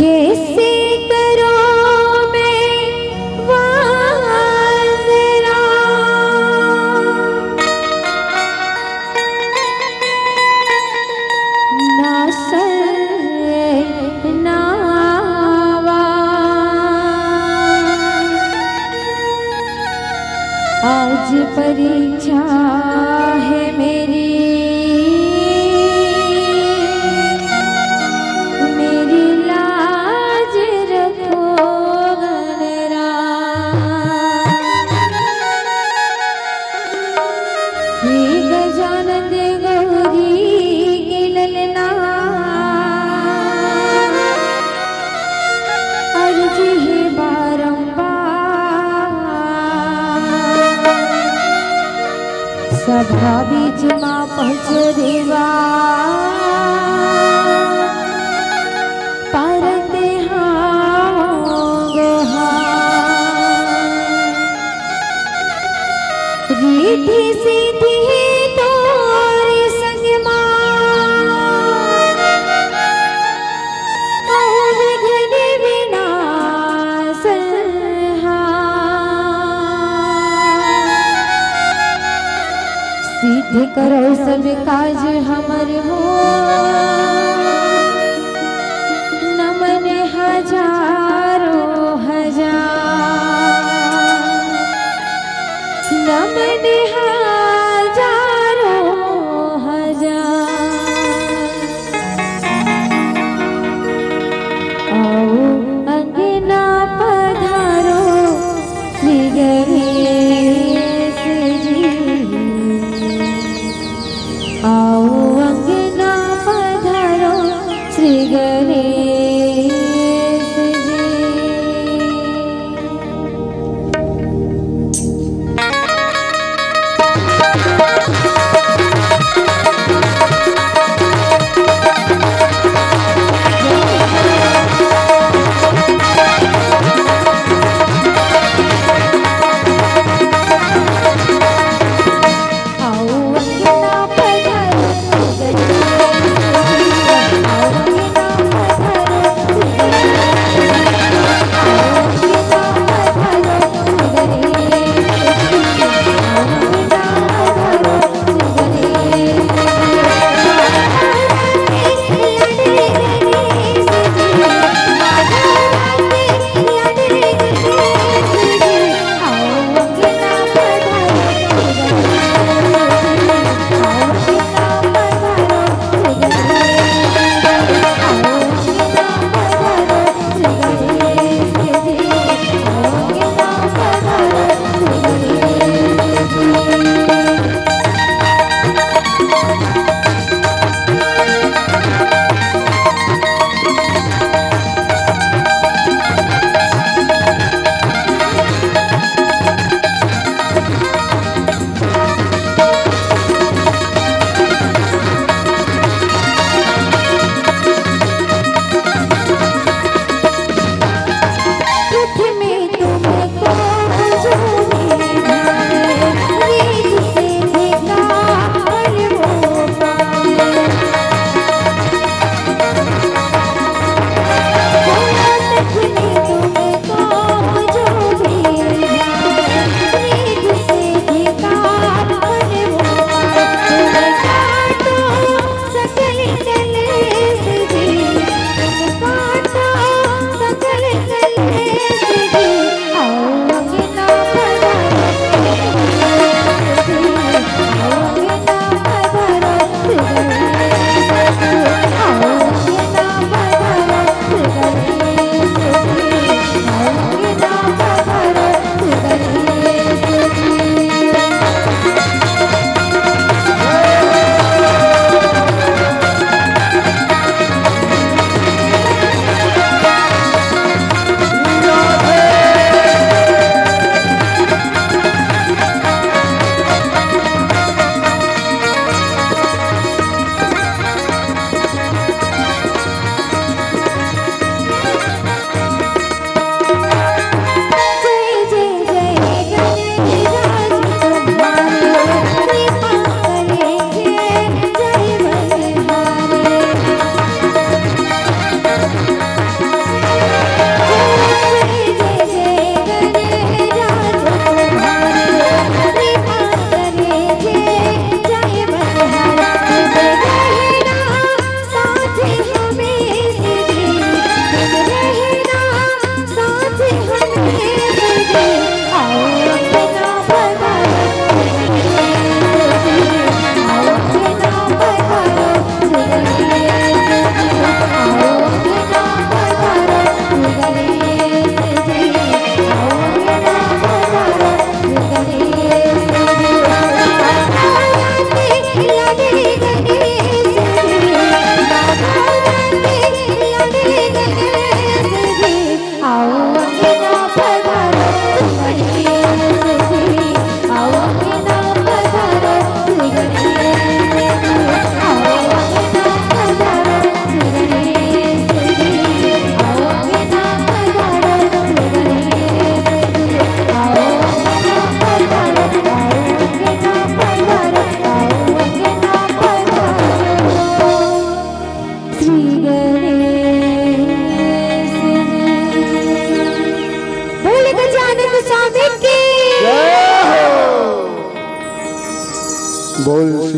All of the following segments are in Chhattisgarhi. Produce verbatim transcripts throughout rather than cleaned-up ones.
कैसे करो मैं वंदना, ना सर ना वार। आज परीक्षा है मेरी, मेरी लाज रखो गणराज। हे गजानंद गौरी के ललना, अर्जी हे बारंबार। सभा बीच मा पहुँचो देवा, पारत हावों गोहार। रिद्धि सिद्धि तोरे संग मा, अउ विघ्न विनाशनहार। सिद्ध करो सब काज हमर हो, नमन हजारों हजार, नमन हजारों हजार। आओ अंगना पधारो श्री गणेश जी, आओ अंगना पधारो।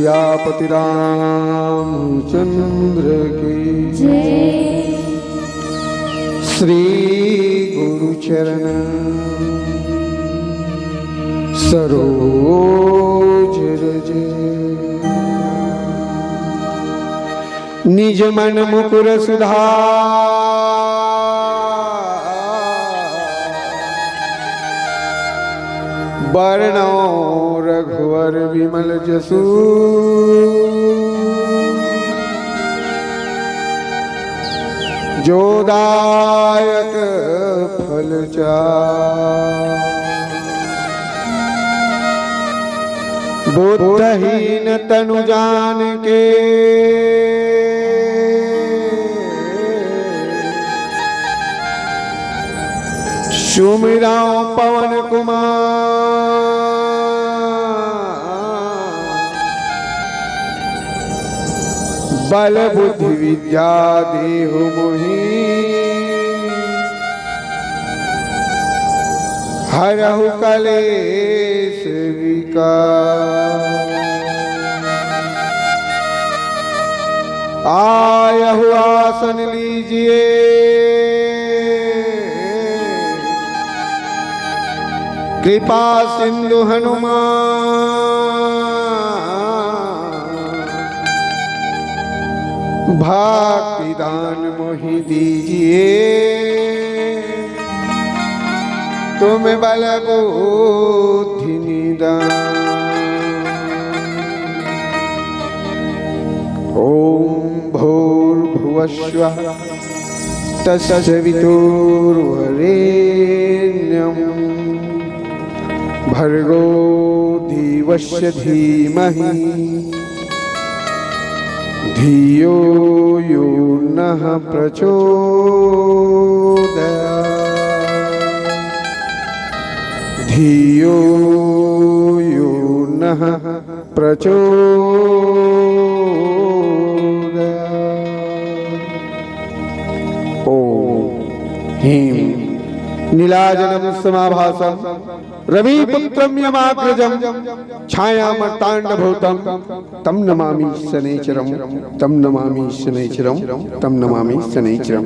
सियापति रामचंद्र की। श्री गुरु चरण सरोज रज। निज मन मुकुर सुधार बरनौ रघुवर विमल जसु। जो दायक फल चार बुद्धहीन तनु जान के। सुमिरौ पवन कुमार बल बुद्धि विद्या देहु मोहि। हरहु कलेश विकार। आयहु आसन लीजिए। कृपा सिंधु हनुमान भक्ति दान मोहि दीजिए। तुम बल बुद्धि निदान। ओम भूर्भुवस्व तत्सवितुर्वरेण्यं भर्गो देवस्य धीमहि धियो यो नः प्रचोदयात्। धियो यो नः प्रचोदयात्। ॐ ह्रीं नीलाञ्जनं समाभासं रविपुत्रं यमाग्रजं छायामार्ताण्डभूतं तं नमामि शनैश्चरं, तं नमामि शनैश्चरं, तं नमामि शनैश्चरं।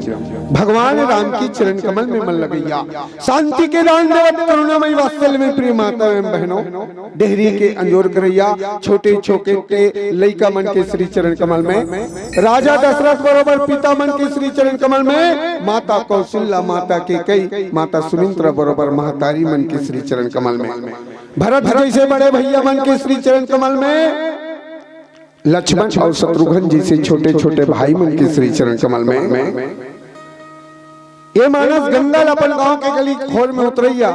भगवान राम के चरण कमल में मन लगइया, शांति के दान देवत करुणामयी वात्सल्य में प्रिय माता एवं बहनों, डेहरी के अंजोर करइया छोटे छोटे लइका मन के श्री चरण कमल में, राजा दशरथ बरोबर पिता मन के श्री चरण कमल में, माता कौशल्या, माता कैकेयी, माता सुमित्रा बरोबर महतारी मन के श्री चरण कमल में, भरत जैसे बड़े भैया मन के श्री चरण कमल में, लक्ष्मण और शत्रुघ्न जैसे छोटे छोटे भाई मन के श्री चरण कमल में, ये मानस गंगा ल अपन गांव के गली खोर में उतरइया,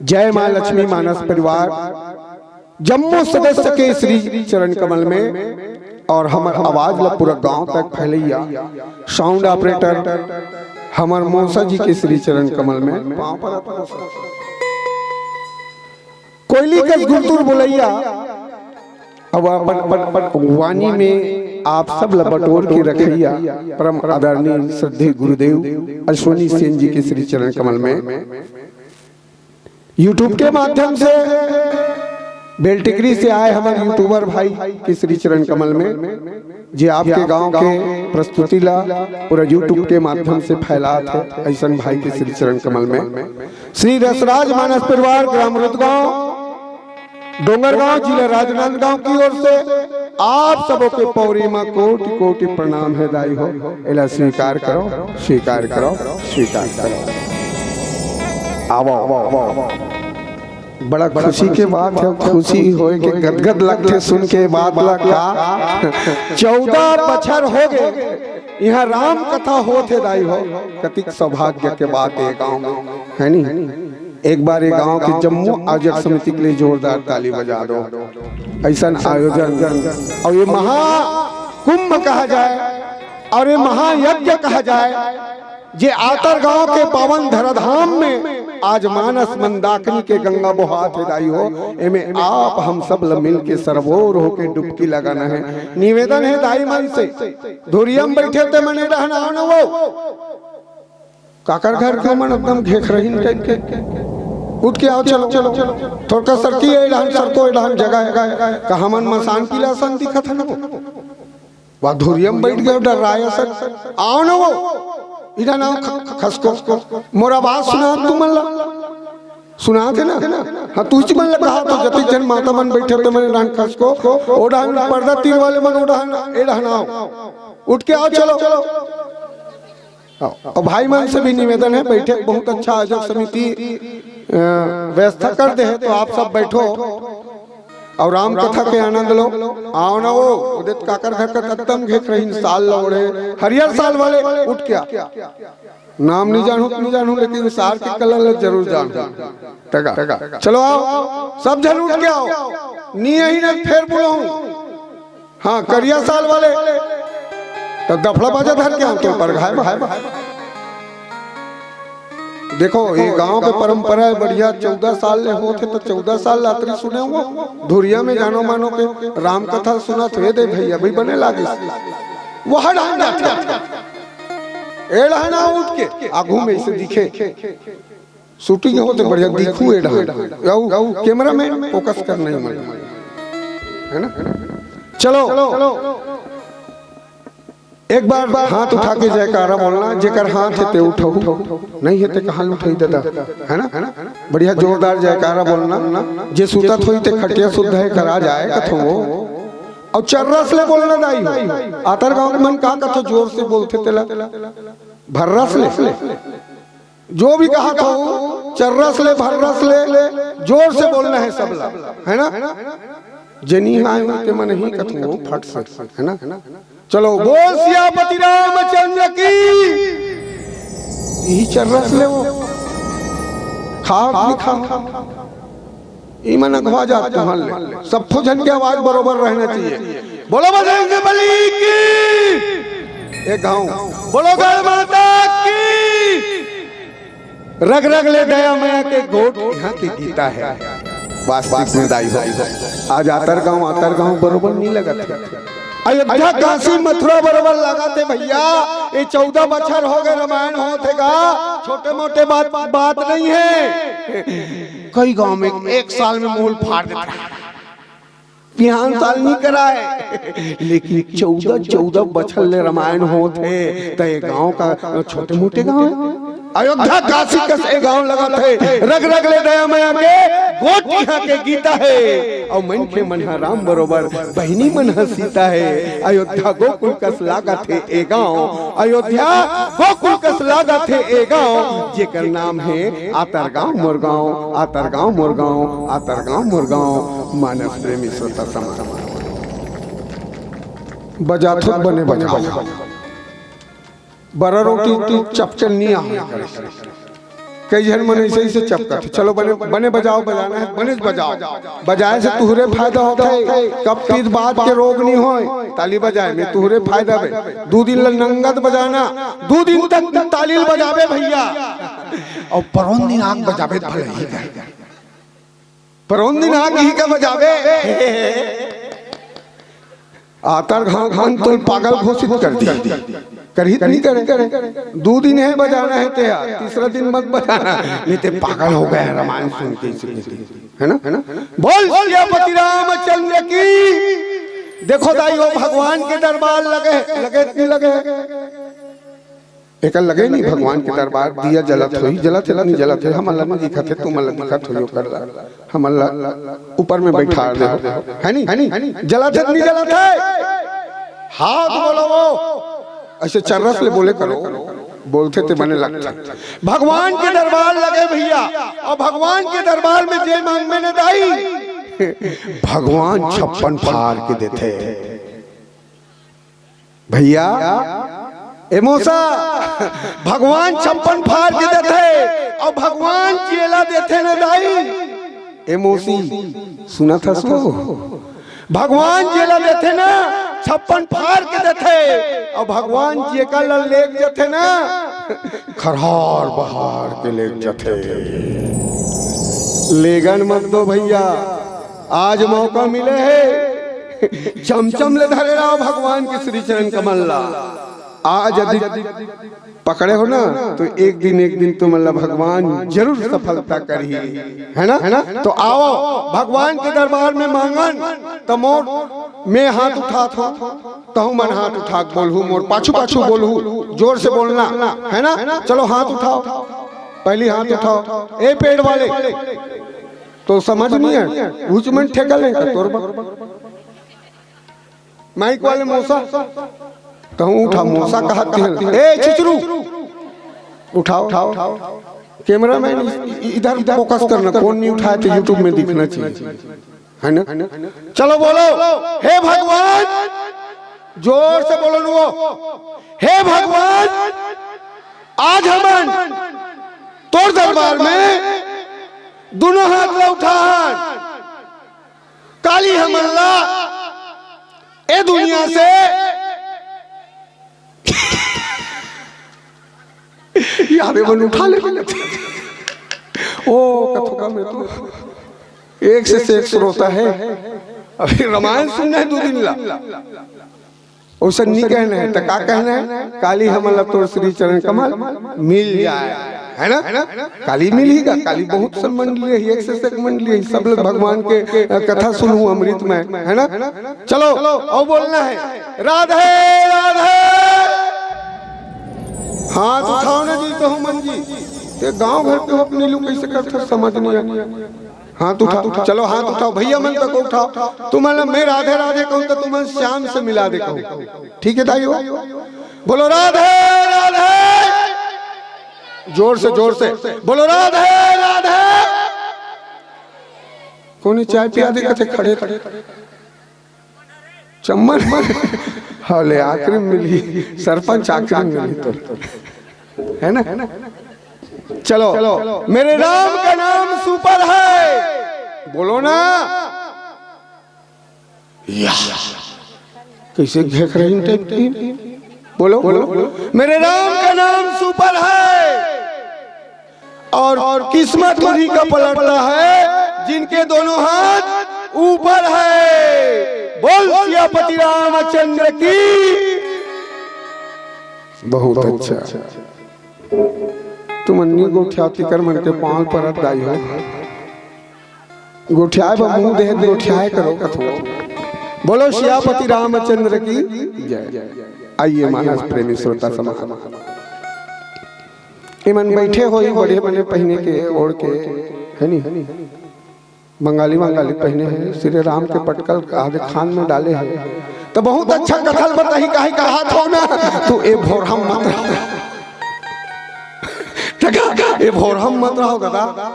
जय मां लक्ष्मी मानस परिवार, जम्मो सदस्य के श्री चरण कमल में, और हमर आवाज ल पूरा गांव तक फैलइया साउंड ऑपरेटर हमर मौसा जी के श्री चरण कमल में, पांव परत मौसा। कोयली कस गुरतुर बोलइया, अब अपन, अपन, अपन वाणी में आप सब ल बटोर के रखइया परम आदरणीय श्रद्धेय गुरुदेव अश्विनी सेन जी के श्री चरण कमल में। YouTube के माध्यम से बेलटिकरी से आए हमर यूट्यूबर भाई के श्री चरण कमल में, जे आपके गांव के प्रस्तुति ला पूरा YouTube के माध्यम से फैलात हे, अइसन भाई के श्री चरण कमल में। श्री रसराज मानस परिवार, ग्राम रुदगांव, डोंगरगांव, जिला राजनांदगांव की ओर से आप सबो के पौरी मा कोटि कोटि प्रणाम हे दाई हो। एला स्वीकार करो, स्वीकार करो, स्वीकार करो। आवो, आवो, आवो। बड़ा खुशी के बात हे, खुशी होय के गदगद लगथे सुन के बात ला का। चौदह बछर हो गे, इहाँ राम कथा होत हे दाई हो। कतिक सौभाग्य के बात हे गाँव में, हे नी? एक बार ये गांव के जम्मो आयोजक समिति के लिए जोरदार ताली बजा दो। अइसन आयोजन और ये महाकुंभ कहा जाए और ये महायज्ञ कहा जाए, जे आतर गांव के पावन धराधाम में आज मानस मंदाकिनी के गंगा बोहात हे दाई हो, एमे आप हम सब ल मिल के सरोवर होके डुबकी लगाना हे। निवेदन हे दाई मन से, धुरिया म बइठे ते मने रहना हो न वो। काकर घर के मन एकदम घेखरहीन टाइप के। उठ के आओ, चलो, चलो। थोड़का सरकी, ए डहन सरको, ए डहन जगह हे। का हमन मसान पीला असन दिखत हन वो? वा धुरिया म बइठ गे, डर्राय असन। आओ ना वो, इधर आओ, ख-, ख-, खसको। मोर आवाज सुनात तुमन ला? सुनात हे ना? हाँ, तुझ मन ला कहा तो जतिक झन माता मन बइठे ते मन ए डहन खसको, ओ डहन पर्दा तीर वाले मन, ओ डहन, ए डहन आओ। उठ के आओ, चलो। अउ भाई मन से भी निवेदन हे, बइठे बहुत अच्छा आयोजक समिति, अ, व्यवस्था कर दे हे, तो आप सब बइठो अउ राम कथा के आनंद लो। आओ ना वो, उदित काकर घर का कत्तम घेख रहीन साल ला ओढ़े, हरियर साल वाले उठ के आ। नाम नहीं जानू, नहीं जानू, लेकिन सार के कला ला जरूर जानू। टका, चलो आओ, सब झन उठ के आओ, नी अही ना फेर बुलाहूं। हाँ, करिया साल वाले, तब दफड़ा बाजा धर के हम तो पर घाय बा। देखो, ये गांव के परंपरा हे बढ़िया, चौदह साल ले होत हे, तो चौदह साल लातरी सुने हो, धुरिया में जानो मानो के राम कथा सुनत हे दे भैया, भाई बने लागे। वह डहन जाथे, ए डहन आ उठ के, आगू में इसे दिखे। शूटिंग होते बढ़िया दिखू ए डहन। अउ, अउ कैमरामैन फोकस कर नहीं मन, है ना? चलो, एक बार हाथ उठा के जयकारा बोलना, जेकर हाथ हे ते उठाऊ, नहीं हे ते कहाँ उठाई दादा, है ना? बढ़िया जोरदार जयकारा बोलना, जे सुतत होई ते खटिया सुद्धा हे करा जाए कथो वो। अउ चर्रस ले बोलना दाई हो, आतर गांव के मन का कथो जोर से बोलथे तेला, भर्रस ले। जो भी कहा था वो, चर्रस ले, भर्रस ले, जोर से बोलना हे सबला, है ना? जे नी आए ते मन ही कथू फट से, है ना? चलो, बोल सियापति रामचंद्र की। यही चर्रस ले वो, खाव नहीं खाव। ई मन अघवा जात तुहन ले। सब झन के आवाज बरोबर रहना चाहिए। बोलो बजरंग बली की। एक गाँव। बोलो गढ़ माता की। रग रग ले दया मया के गोठ यहाँ की गीता हे। वास्तविक में दाई हो। आज आतर गाँव, आतर गाँव बरोबर नहीं लगत हे। अयोध्या, काशी, मथुरा बरोबर लगत हे भैया। ये चौदह बछर हो गए, रामायण होत हे गा। छोटे मोटे बात, बात नहीं हे। कई गांव में एक साल में मूल फाड़ देथे। बिहान साल नहीं कराए, लेकिन चौदह, चौदह बछर ले रामायण होत हे, त ये गांव का छोटे मोटे गांव हे। अयोध्या काशी कस ए गांव लगत हे, रग रग ले दया मया के गोठ यहाँ के गीता हे। अउ मनखे मन ह राम बरोबर बहिनी मन ह सीता हे। अयोध्या गोकुल कस लागत हे ए गांव, अयोध्या गोकुल कस लागत हे ए गांव, जेकर नाम हे आतर गांव मोर गांव, आतर गांव मोर गांव, आतर गांव मोर गांव। मानस प्रेमी श्रोता समाज, बजाथो बने बजाओ। बरा रोटी तू चपचन नहीं आ। कई झन मन ऐसे ही से चपकत हे। चलो बने, बने बजाओ, बजाना हे, बने बजाओ। बजाए से तुहरे फायदा होता हे। कब पीत बात के रोग नहीं होय। ताली बजाए में तुहरे फायदा बे। दू दिन ल नंगत बजाना, दू दिन तक ताली ल बजाबे भैया। अउ परोन दिन आग बजाबे त भले ही कर। परोन दिन आग ही का बजाबे। आतर गांव घन तुल पागल घोषित कर दी। करही त नहीं करे। दू दिन हे बजाना हे ते यार, तीसरा दिन मत बजाना, नहीं ते पागल हो गया हे रामायण सुन के, इसे कहते हैं, है ना? बोल सियापति रामचंद्र की। देखो दाई हो, भगवान के दरबार लगे, लगे कि नहीं लगे? एकर लगे नहीं भगवान के दरबार, दिया जलत होही, जलत हे, नहीं जलत हे, हमन ला नहीं दिखत हे, तुमन ला दिखत होही ओकर ला, हमन ला ऊपर में बैठा दे हो, है नहीं? है नहीं? जलत हे, नहीं जलत हे? हाथ बोलो वो, ऐसे चर्रस ले बोले करो, बोलथे ते बने लगथे। भगवान के दरबार लगे भैया, अउ भगवान के दरबार में जे मांगबे न दाई, भगवान छप्पन फार के देथे। भैया, ए मौसा, भगवान छप्पन फार के देथे, अउ भगवान जेला देथे न दाई। ए मौसी, सुनत हस वो? भगवान जेला देथे ना, छप्पन फार के देथे, अउ भगवान जेकर ल लेग जथे ना, खरहार बहार के लेग जथे। लेगन मत दो भैया, आज मौका मिले हे, चमचम ले धरे रहो भगवान के श्री चरण कमल ला। आज यदि पकड़े हो ना, तो एक दिन, एक दिन तुमन ला भगवान जरूर सफलता करही, है ना? तो आओ, भगवान के दरबार में मांगन, त मोर, मैं हाथ उठात हो, तहु मन हाथ उठा के बोलहू, मोर पाछू पाछू बोलहू, जोर से बोलना, है ना? चलो हाथ उठाओ, पहली हाथ उठाओ। ए पेड़ वाले, तो समझ नहीं है, उच मन ठेका लेगा तोर बा। माइक वाले मौसा, कहूँ उठा, मौसा कहा कि ए छिचरू, उठाओ। कैमरामैन, इ-, इधर फोकस करना, कौन नहीं उठाया तो YouTube में दिखना चाहिए, है ना? चलो बोलो, हे भगवान, जोर से बोलो नु, हे भगवान, आज हमन तोर दरबार में दोनों हाथ ला उठान, काली हमन ला ए दुनिया से यार, ये मन उठा ले। ओ, कथोका में तो एक से, से एक श्रोता है। अभी रामायण सुनना है दो दिन ला। ओसन नहीं कहना है, तो का कहना है? काली हमन ला तोर श्री चरण कमल मिल जाए, है ना? काली मिल ही गा, काली बहुत सन मंडली है, एक से एक मंडली है, सब लोग भगवान के, अ, कथा सुनहू अमृत में, है ना? चलो, और बोलना है, राधे राधे। हाथ उठाओ ना जी, कहूँ मन जी, ते गांव घर के हो, अपने लोग कैसे करते समझ नहीं आया। हाथ उठा, चलो हाथ उठाओ, भैया मन तक उठाओ। तुमन ला मैं राधे राधे कहूँ तो तुमन श्याम से मिला दे कहूँ, ठीक है दाई हो? बोलो राधे राधे, जोर से, जोर से बोलो राधे राधे। कोनी चाय पिया दे कथे खड़े खड़े। चम्मच। हाँ, ले, आखिरी में मिली, सरपंच आखिरी में मिली तो, है ना? चलो, मेरे राम का नाम सुपर है, बोलो ना। या, कैसे घेख रही टाइप की? बोलो, बोलो। मेरे राम का नाम सुपर है। और किस्मत उन्हीं का पलटता है जिनके दोनों हाथ ऊपर है। बोल सियापति रामचंद्र की। बहुत अच्छा। तुम अन्नी गोठियाती कर मन के पांव पर दाई हो। गोठियाए बा मुंह देह गोठियाए करो कथो। बोलो सियापति रामचंद्र की जय। आइए मानस प्रेमी श्रोता समाज, इमन बैठे हो, बढ़िया बने पहने के ओढ़ के, है नी? बंगाली बंगाली पहने हैं, श्री राम के पटकल आधे खान में डाले हैं। तो बहुत अच्छा कथल बताही, काहे कहा थो ना, तू ए भोरहम मत रहो। देखा, ए भोरहम मत रहो दादा।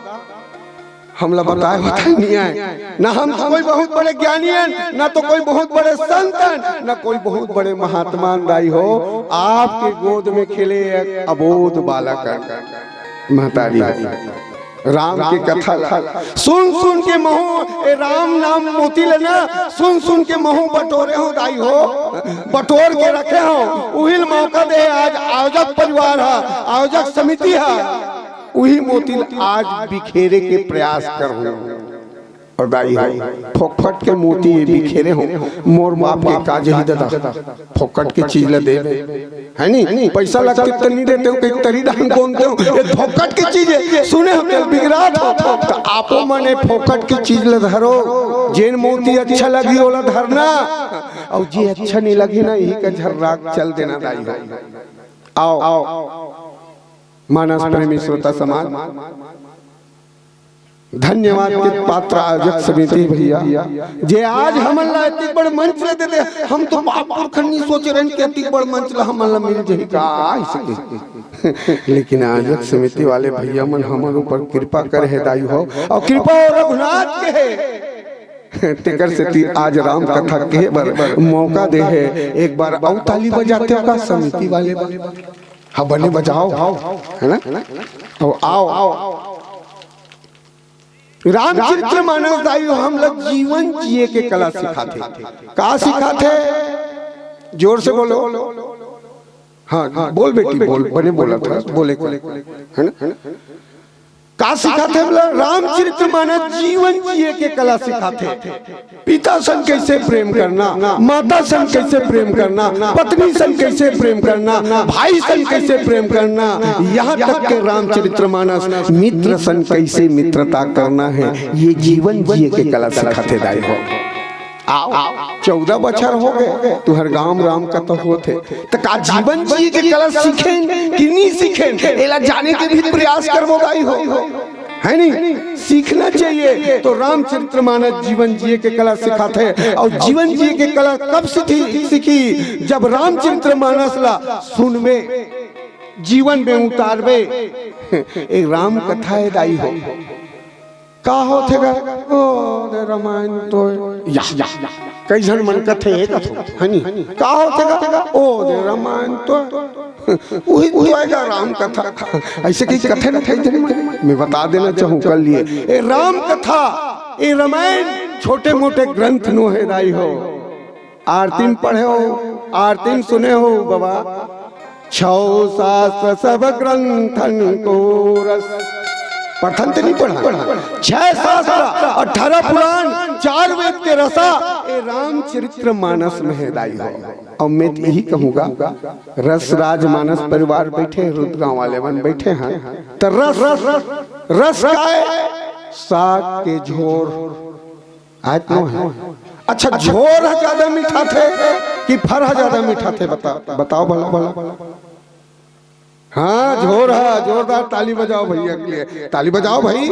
हमला बताए बताए नहीं आए ना, हम तो कोई बहुत बड़े ज्ञानी हैं, ना तो कोई बहुत बड़े संत हैं, ना कोई बहुत बड़े महात्मा दाई हो। आपके गोद में खेले एक अबोध बालक है, महतारी हो। राम के कथा ला सुन सुन के महू, ए राम नाम मोती लेना, सुन सुन के महू बटोरे हो दाई हो, बटोर के रखे हो। उहिल मौका दे, आज आयोजक परिवार है, आयोजक समिति है, उही मोती ला आज बिखेरे के प्रयास करहूं। और दाई हो, फोकट के मोती ये बिखेरे हो, मोर बाप के काज ही दादा, फोकट के चीज ला दे, है नी? पैसा लगते त नहीं देते हो, कहीं तरी दान कौन दे हो, ये फोकट के चीज है। सुने हो, तेल बिगड़ात हो, तो आपो मने फोकट के चीज ला धरो, जेन मोती अच्छा लगी ओला धरना, और जे अच्छा नहीं लगी ना, यही का झर्रा चल देना दाई हो। आओ, आओ, मानस प्रेमी श्रोता समाज, धन्यवाद के पात्र आयोजक समिति भैया, जे आज हमन ला इतनी बड़ मंच ले देते। हम तो बाप पुरखन नहीं सोचे रहन कि इतनी बड़ मंच ला हमन ला मिल जाही का, ऐसे के। लेकिन आयोजक समिति वाले भैया मन हमन ऊपर कृपा करे हे दाई हो, और कृपा और रघुनाथ के हे। तेकर सेती आज राम कथा कहे बर मौका दे हे। एक बार अउ ताली बजाते हो का समिति वाले बर? हाँ, बने बजाओ, है ना? अब आओ, रामचरित्र मानस दाई हो हमला जीवन जिए के कला सिखाथे। का सिखाथे? जोर से बोलो। हाँ, बोल बेटी, बोल, बने बोला था, बोले का, है ना? का सिखाथे? बोला, रामचरितमानस जीवन जिए के कला सिखाथे। पिता संग कैसे प्रेम करना, माता संग कैसे प्रेम करना, पत्नी संग कैसे प्रेम करना, भाई संग कैसे प्रेम करना, यहाँ तक के रामचरितमानस मित्र संग कैसे मित्रता करना है, ये जीवन जिए के कला सिखाथे दाई हो। आओ, चौदह बछर हो गए, तुहर गांव राम कथा होत हे, त का जीवन जिए के कला सीखेन कि नी सीखेन, एला जाने के भी प्रयास करबो दाई हो, है नी? सीखना चाहिए। तो रामचरितमानस जीवन जिए के कला सिखाथे, और जीवन जिए के कला कब सीखी, सीखी? जब रामचरितमानस ला सुनबे, जीवन में उतारबे। एक राम कथा हे दाई हो। का होथे गा? ओ दे रामायण तो या, या, कई झन मन कथे, कथो, है नी? का होथे गा? ओ दे रामायण तो उही तो आएगा राम कथा। ऐसे कई कथे ना, कई झन मन। मैं बता देना चाहूँ कल लिए, ए राम कथा, ए रामायण छोटे मोटे ग्रंथ नो हे दाई हो। आरती में पढ़े हो, आरती में सुने हो बाबा, छौ शास्त्र सब ग्रंथन को रस। पढ़थन ते नहीं पढ़ा? छह शास्त्र, अठारह पुराण, चार वेद के रसा, ए रामचरितमानस में हे दाई हो। और मैं तो यही कहूँगा, रस राजमानस परिवार बैठे, रुद्र गांव वाले मन बैठे हैं, तो रस, रस का है? साग के झोर, आय तो है। अच्छा, झोर ह ज्यादा मिठाथे कि फर ह ज्यादा मिठाथे? बता, बताओ भला, भला। हाँ, झोर ह। जोरदार ताली बजाओ भैया के लिए, ताली बजाओ भाई।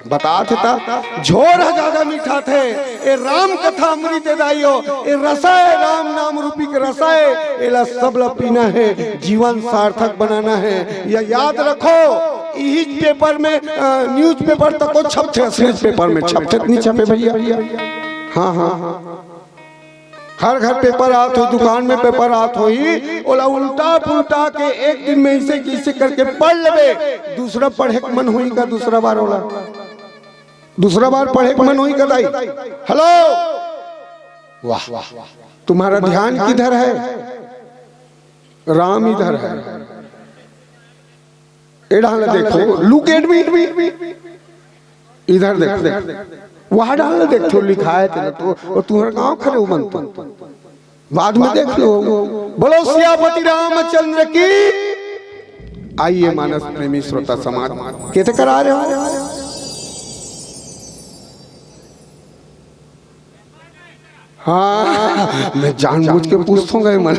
बतात हे ता, झोर ह ज्यादा मिठाथे। ए राम कथा अमृत हे दाई हो, ए रसा हे, राम नाम रूपी के रसा हे, एला सब ला पीना हे, जीवन सार्थक बनाना हे। या याद रखो, इही पेपर में, अ, न्यूज़पेपर तक को छपथे, न्यूज़पेपर में छपथे, नहीं छपे भैया? हाँ, हाँ, हाँ। हर घर पेपर आत होही, दुकान में पेपर आत होही, ओला उल्टा पुल्टा के एक दिन में इसे किसे करके पढ़ लेबे, दूसरा पढ़े के मन होही का? दूसरा बार ओला, दूसरा बार पढ़े के मन होही का दाई? हेलो, वाह, तुम्हारा ध्यान किधर है? राम इधर है। ए डाहन ला देखो, look at me, इधर देखो, वह डाहन ला देखो, लिखाय तेला तो, अउ तुंहर गांव खड़े हो मन तो। बाद में देख लो। बोलो सियापति रामचंद्र की। आइए मानस प्रेमी श्रोता समाज, केते करा रहे हो? हाँ, मैं जानबूझ के पूछथों गा मन।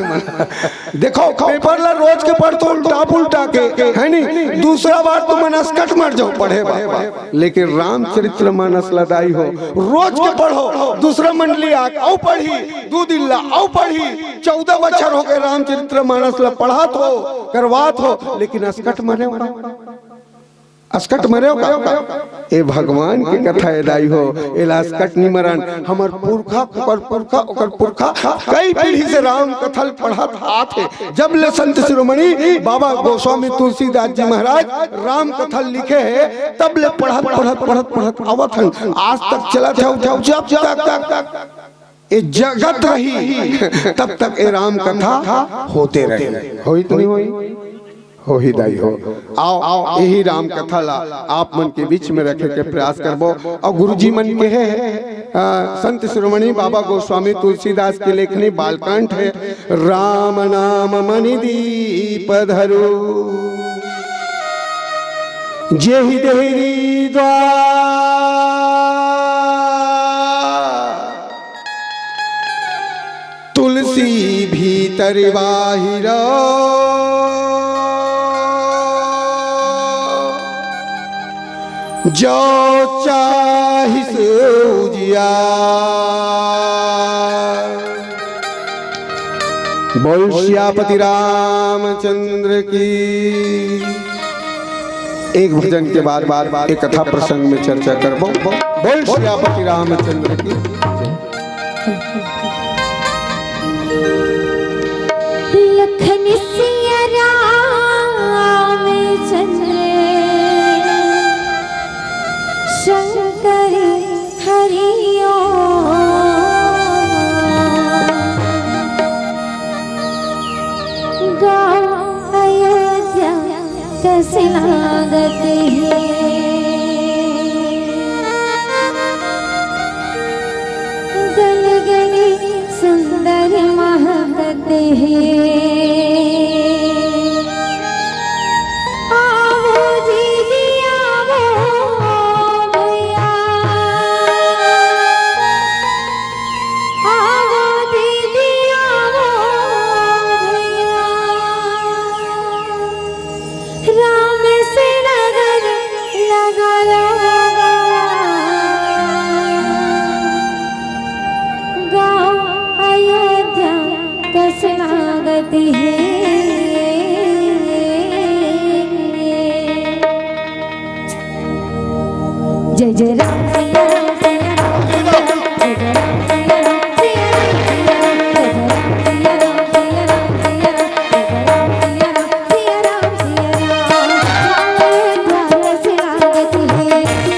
देखो, पेपर ला रोज के पढ़थो उल्टा पुल्टा के, है नी? दूसरा बार तुमन असकट मर जाओ पढ़े बर। लेकिन रामचरित्र मानस ला दाई हो, रोज के पढ़ो, दूसरा मंडली आके अउ पढ़ही, दू दिन ला अउ पढ़ही। चौदह बछर हो गए रामचरित्र मानस ला पढ़ात हो, करवात हो, लेकिन असकट मरे हो। असकट मरे हो का? ए भगवान के कथा ए दाई हो, एला असकट नी मरन। हमर पुरखा, ओकर पुरखा, ओकर पुरखा कई पीढ़ी से राम कथा ल पढ़त आत हे। जब ले संत शिरोमणि बाबा गोस्वामी तुलसीदास जी महाराज राम कथा लिखे हे, तब ले पढ़त, पढ़त, पढ़त, पढ़त आवत हन। आज तक चलत हे, उठा, उठा, तक, तक, तक। ए जगत रही, तब तक ए राम कथा होते रही। होई तो नहीं होई? होही दाई हो। आओ, आओ, यही राम कथा ला आप मन के बीच में रखे के प्रयास करबो। अउ गुरुजी मन के हे, अ, संत शिरोमणि बाबा गोस्वामी तुलसीदास के लेखनी बालकांड हे, राम नाम मणि दीप धरो, जेहि देहि द्वार। तुलसी भीतर बाहिर, जो चाहिस उजियार। बोल सियापति रामचंद्र की। एक भजन के बाद, बाद, बाद एक कथा प्रसंग में चर्चा करबो। बोल सियापति रामचंद्र की। लखन सिया रामचंद्र शंकर हरिओ। गाँव अयोध्या तस लागत हे। राम से नगर लगा लो, गाँव अयोध्या कस लागत हे। जय जय राम सिया राम सिया राम सिया राम, जय जय राम सिया राम सिया राम सिया राम, जय जय राम सिया राम सिया राम सिया राम, जय जय राम सिया राम सिया राम।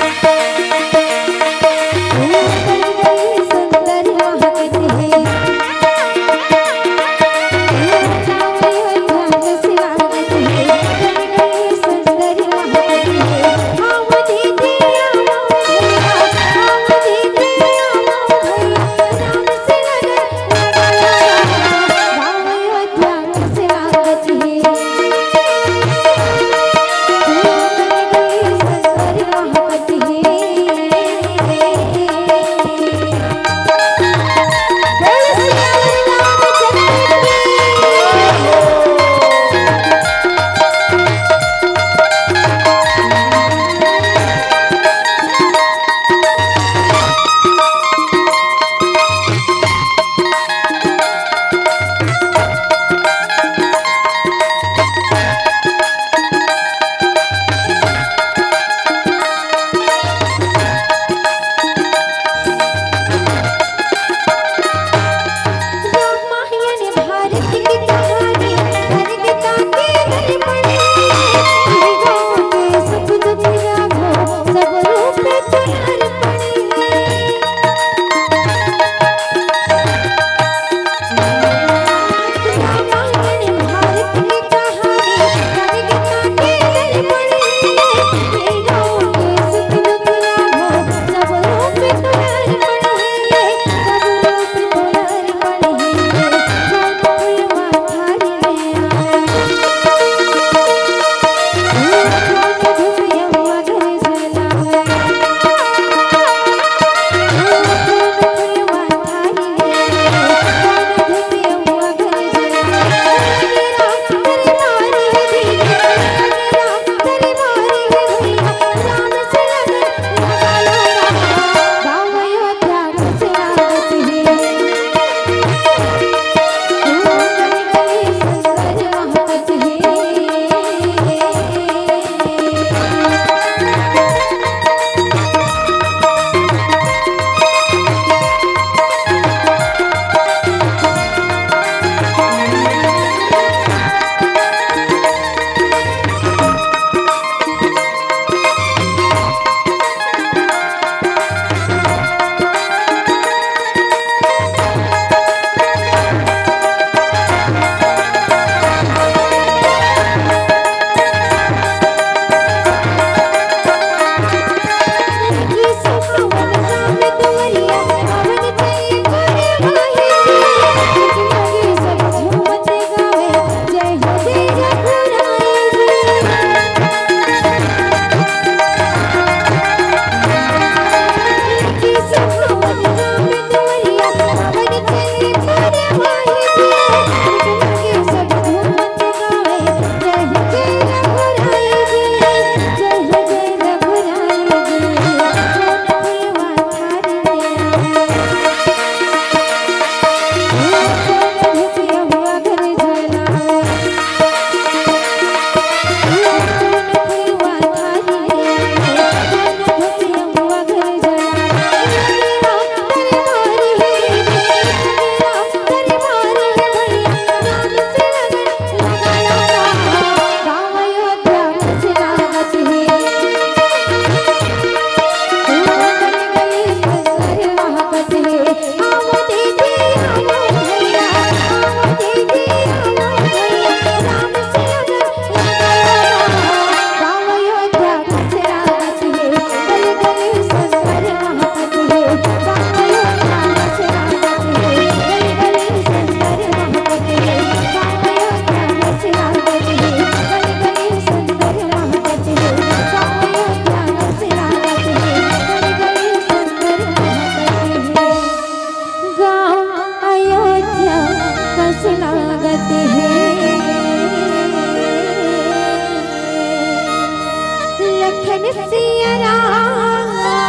सिया रामचंद्र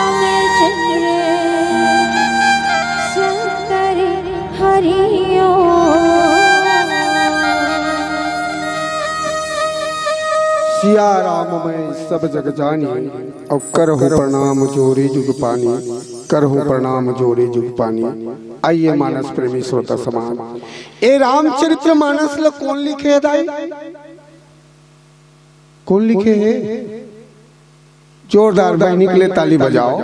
शंकर हरि ओम। सिया राम मैं सब जग जानी, अउ करहु प्रणाम जोरी जुग पानी, करहु प्रणाम जोरी जुग पानी। आइए मानस प्रेमी श्रोता समाज, ए रामचरित्र मानस ल कोन लिखे हे दाई? कोन लिखे हे? जोरदार बहिनी के लिए ताली बजाओ,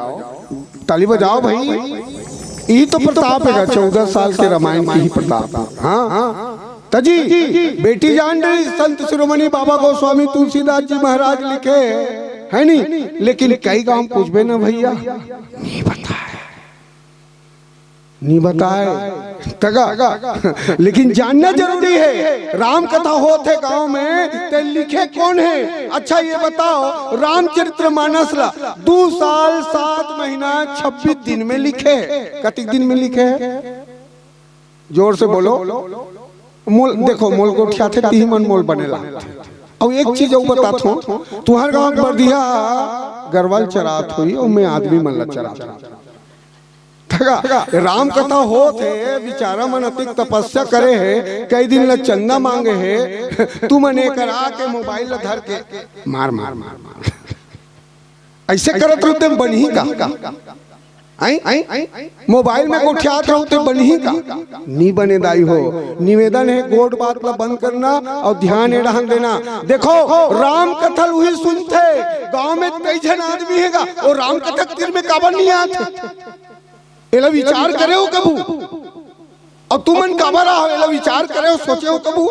ताली बजाओ भाई। यही तो प्रताप है, चौदह साल के रामायण की ही प्रताप। हाँ, तजी, बेटी जान रही, संत शिरोमणि बाबा गोस्वामी तुलसीदास जी महाराज लिखे, है नी? लेकिन कई गांव पूछबे ना भैया, नहीं बताए, नहीं बताए। तगा, लेकिन जानना जरूरी है। राम कथा होत हे गांव में, ते लिखे कोन हे? अच्छा, ये बताओ, रामचरित्र मानस ला दू साल, सात महीना, छब्बीस दिन में लिखे हे। कतिक दिन में लिखे हे? जोर से बोलो। मोल, देखो, मोल गोठियाथे, तिही मन मोल बने लागथे। अउ एक चीज अउ बताथों, तुहर गांव के बरदिया गरवा ल चरात होही, अउ मैं आदमी मन ला चरात होही। तगा, राम कथा होत हे, बिचारा मन अतिक तपस्या करे हे, कई दिन ला चंदा मांगे हे, तुमन एकर आके मोबाइल ला धर के मार, मार, मार, मार। ऐसे करत रहते बनही का? आई, आई, मोबाइल में गोठियात रहते बनही का? नी बने दाई हो। निवेदन हे, गोठ बात ला बंद करना अउ ध्यान ए डहन देना। देखो, राम कथा ल उही सुनथे, गांव में कई झन आदमी हे गा, वो राम कथा तीर में काबर नहीं आथे? एला विचार करे हो कभू? अउ तुमन काबर आहो, एला विचार करे हो, सोचे हो कभू?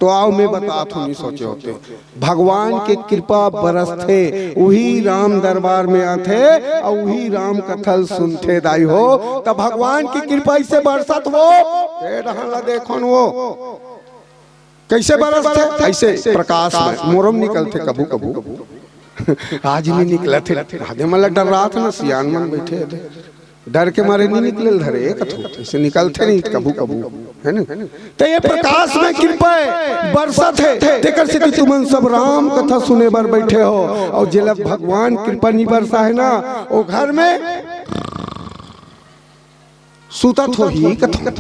तो आओ, मैं बतात हों, नहीं सोचे होते। भगवान के कृपा बरसथे, उही राम दरबार में आथे, अउ उही राम कथा ल सुनथे दाई हो। त भगवान के कृपा इसे बरसत हो, ए डहन ला देखो न वो। कैसे बरसथे? ऐसे प्रकाश में मोरम निकलथे कभू कभू। आज नहीं निकलथे, आदे मन ला डर्राथे ना, सियान मन बैठे हे, डर के मारे नहीं निकले ल धरे, कथू ऐसे निकलथे नहीं कभू कभू, है ना? तो ये प्रकाश में कृपा हे, बरसत हे, तेकर से कि तुमन सब राम कथा सुने बर बैठे हो, अउ जेला भगवान कृपा नहीं बरसा हे ना, वो घर में सुतत होही कथू।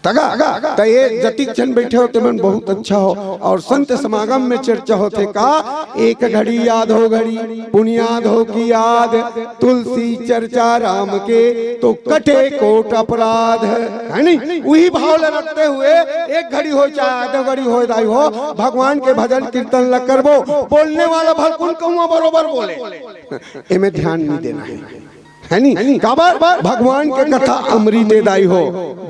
तगा, त ये जतिक झन बैठे हो, तेमन बहुत अच्छा हो। अउ संत समागम में चर्चा होथे का, एक घड़ी याद हो घड़ी, पुन याद हो कि याद, तुलसी चर्चा राम के, तो कटे कोट अपराध, है नी? उही भाव ल रखते हुए एक घड़ी हो चाहे आधा घड़ी हो दाई हो, भगवान के भजन कीर्तन ल करबो। बोलने वाला भलकुन कहूँ बरोबर बोले, एमे ध्यान नहीं देना है। है नी? काबर? भगवान के कथा अमृत ए दाई हो।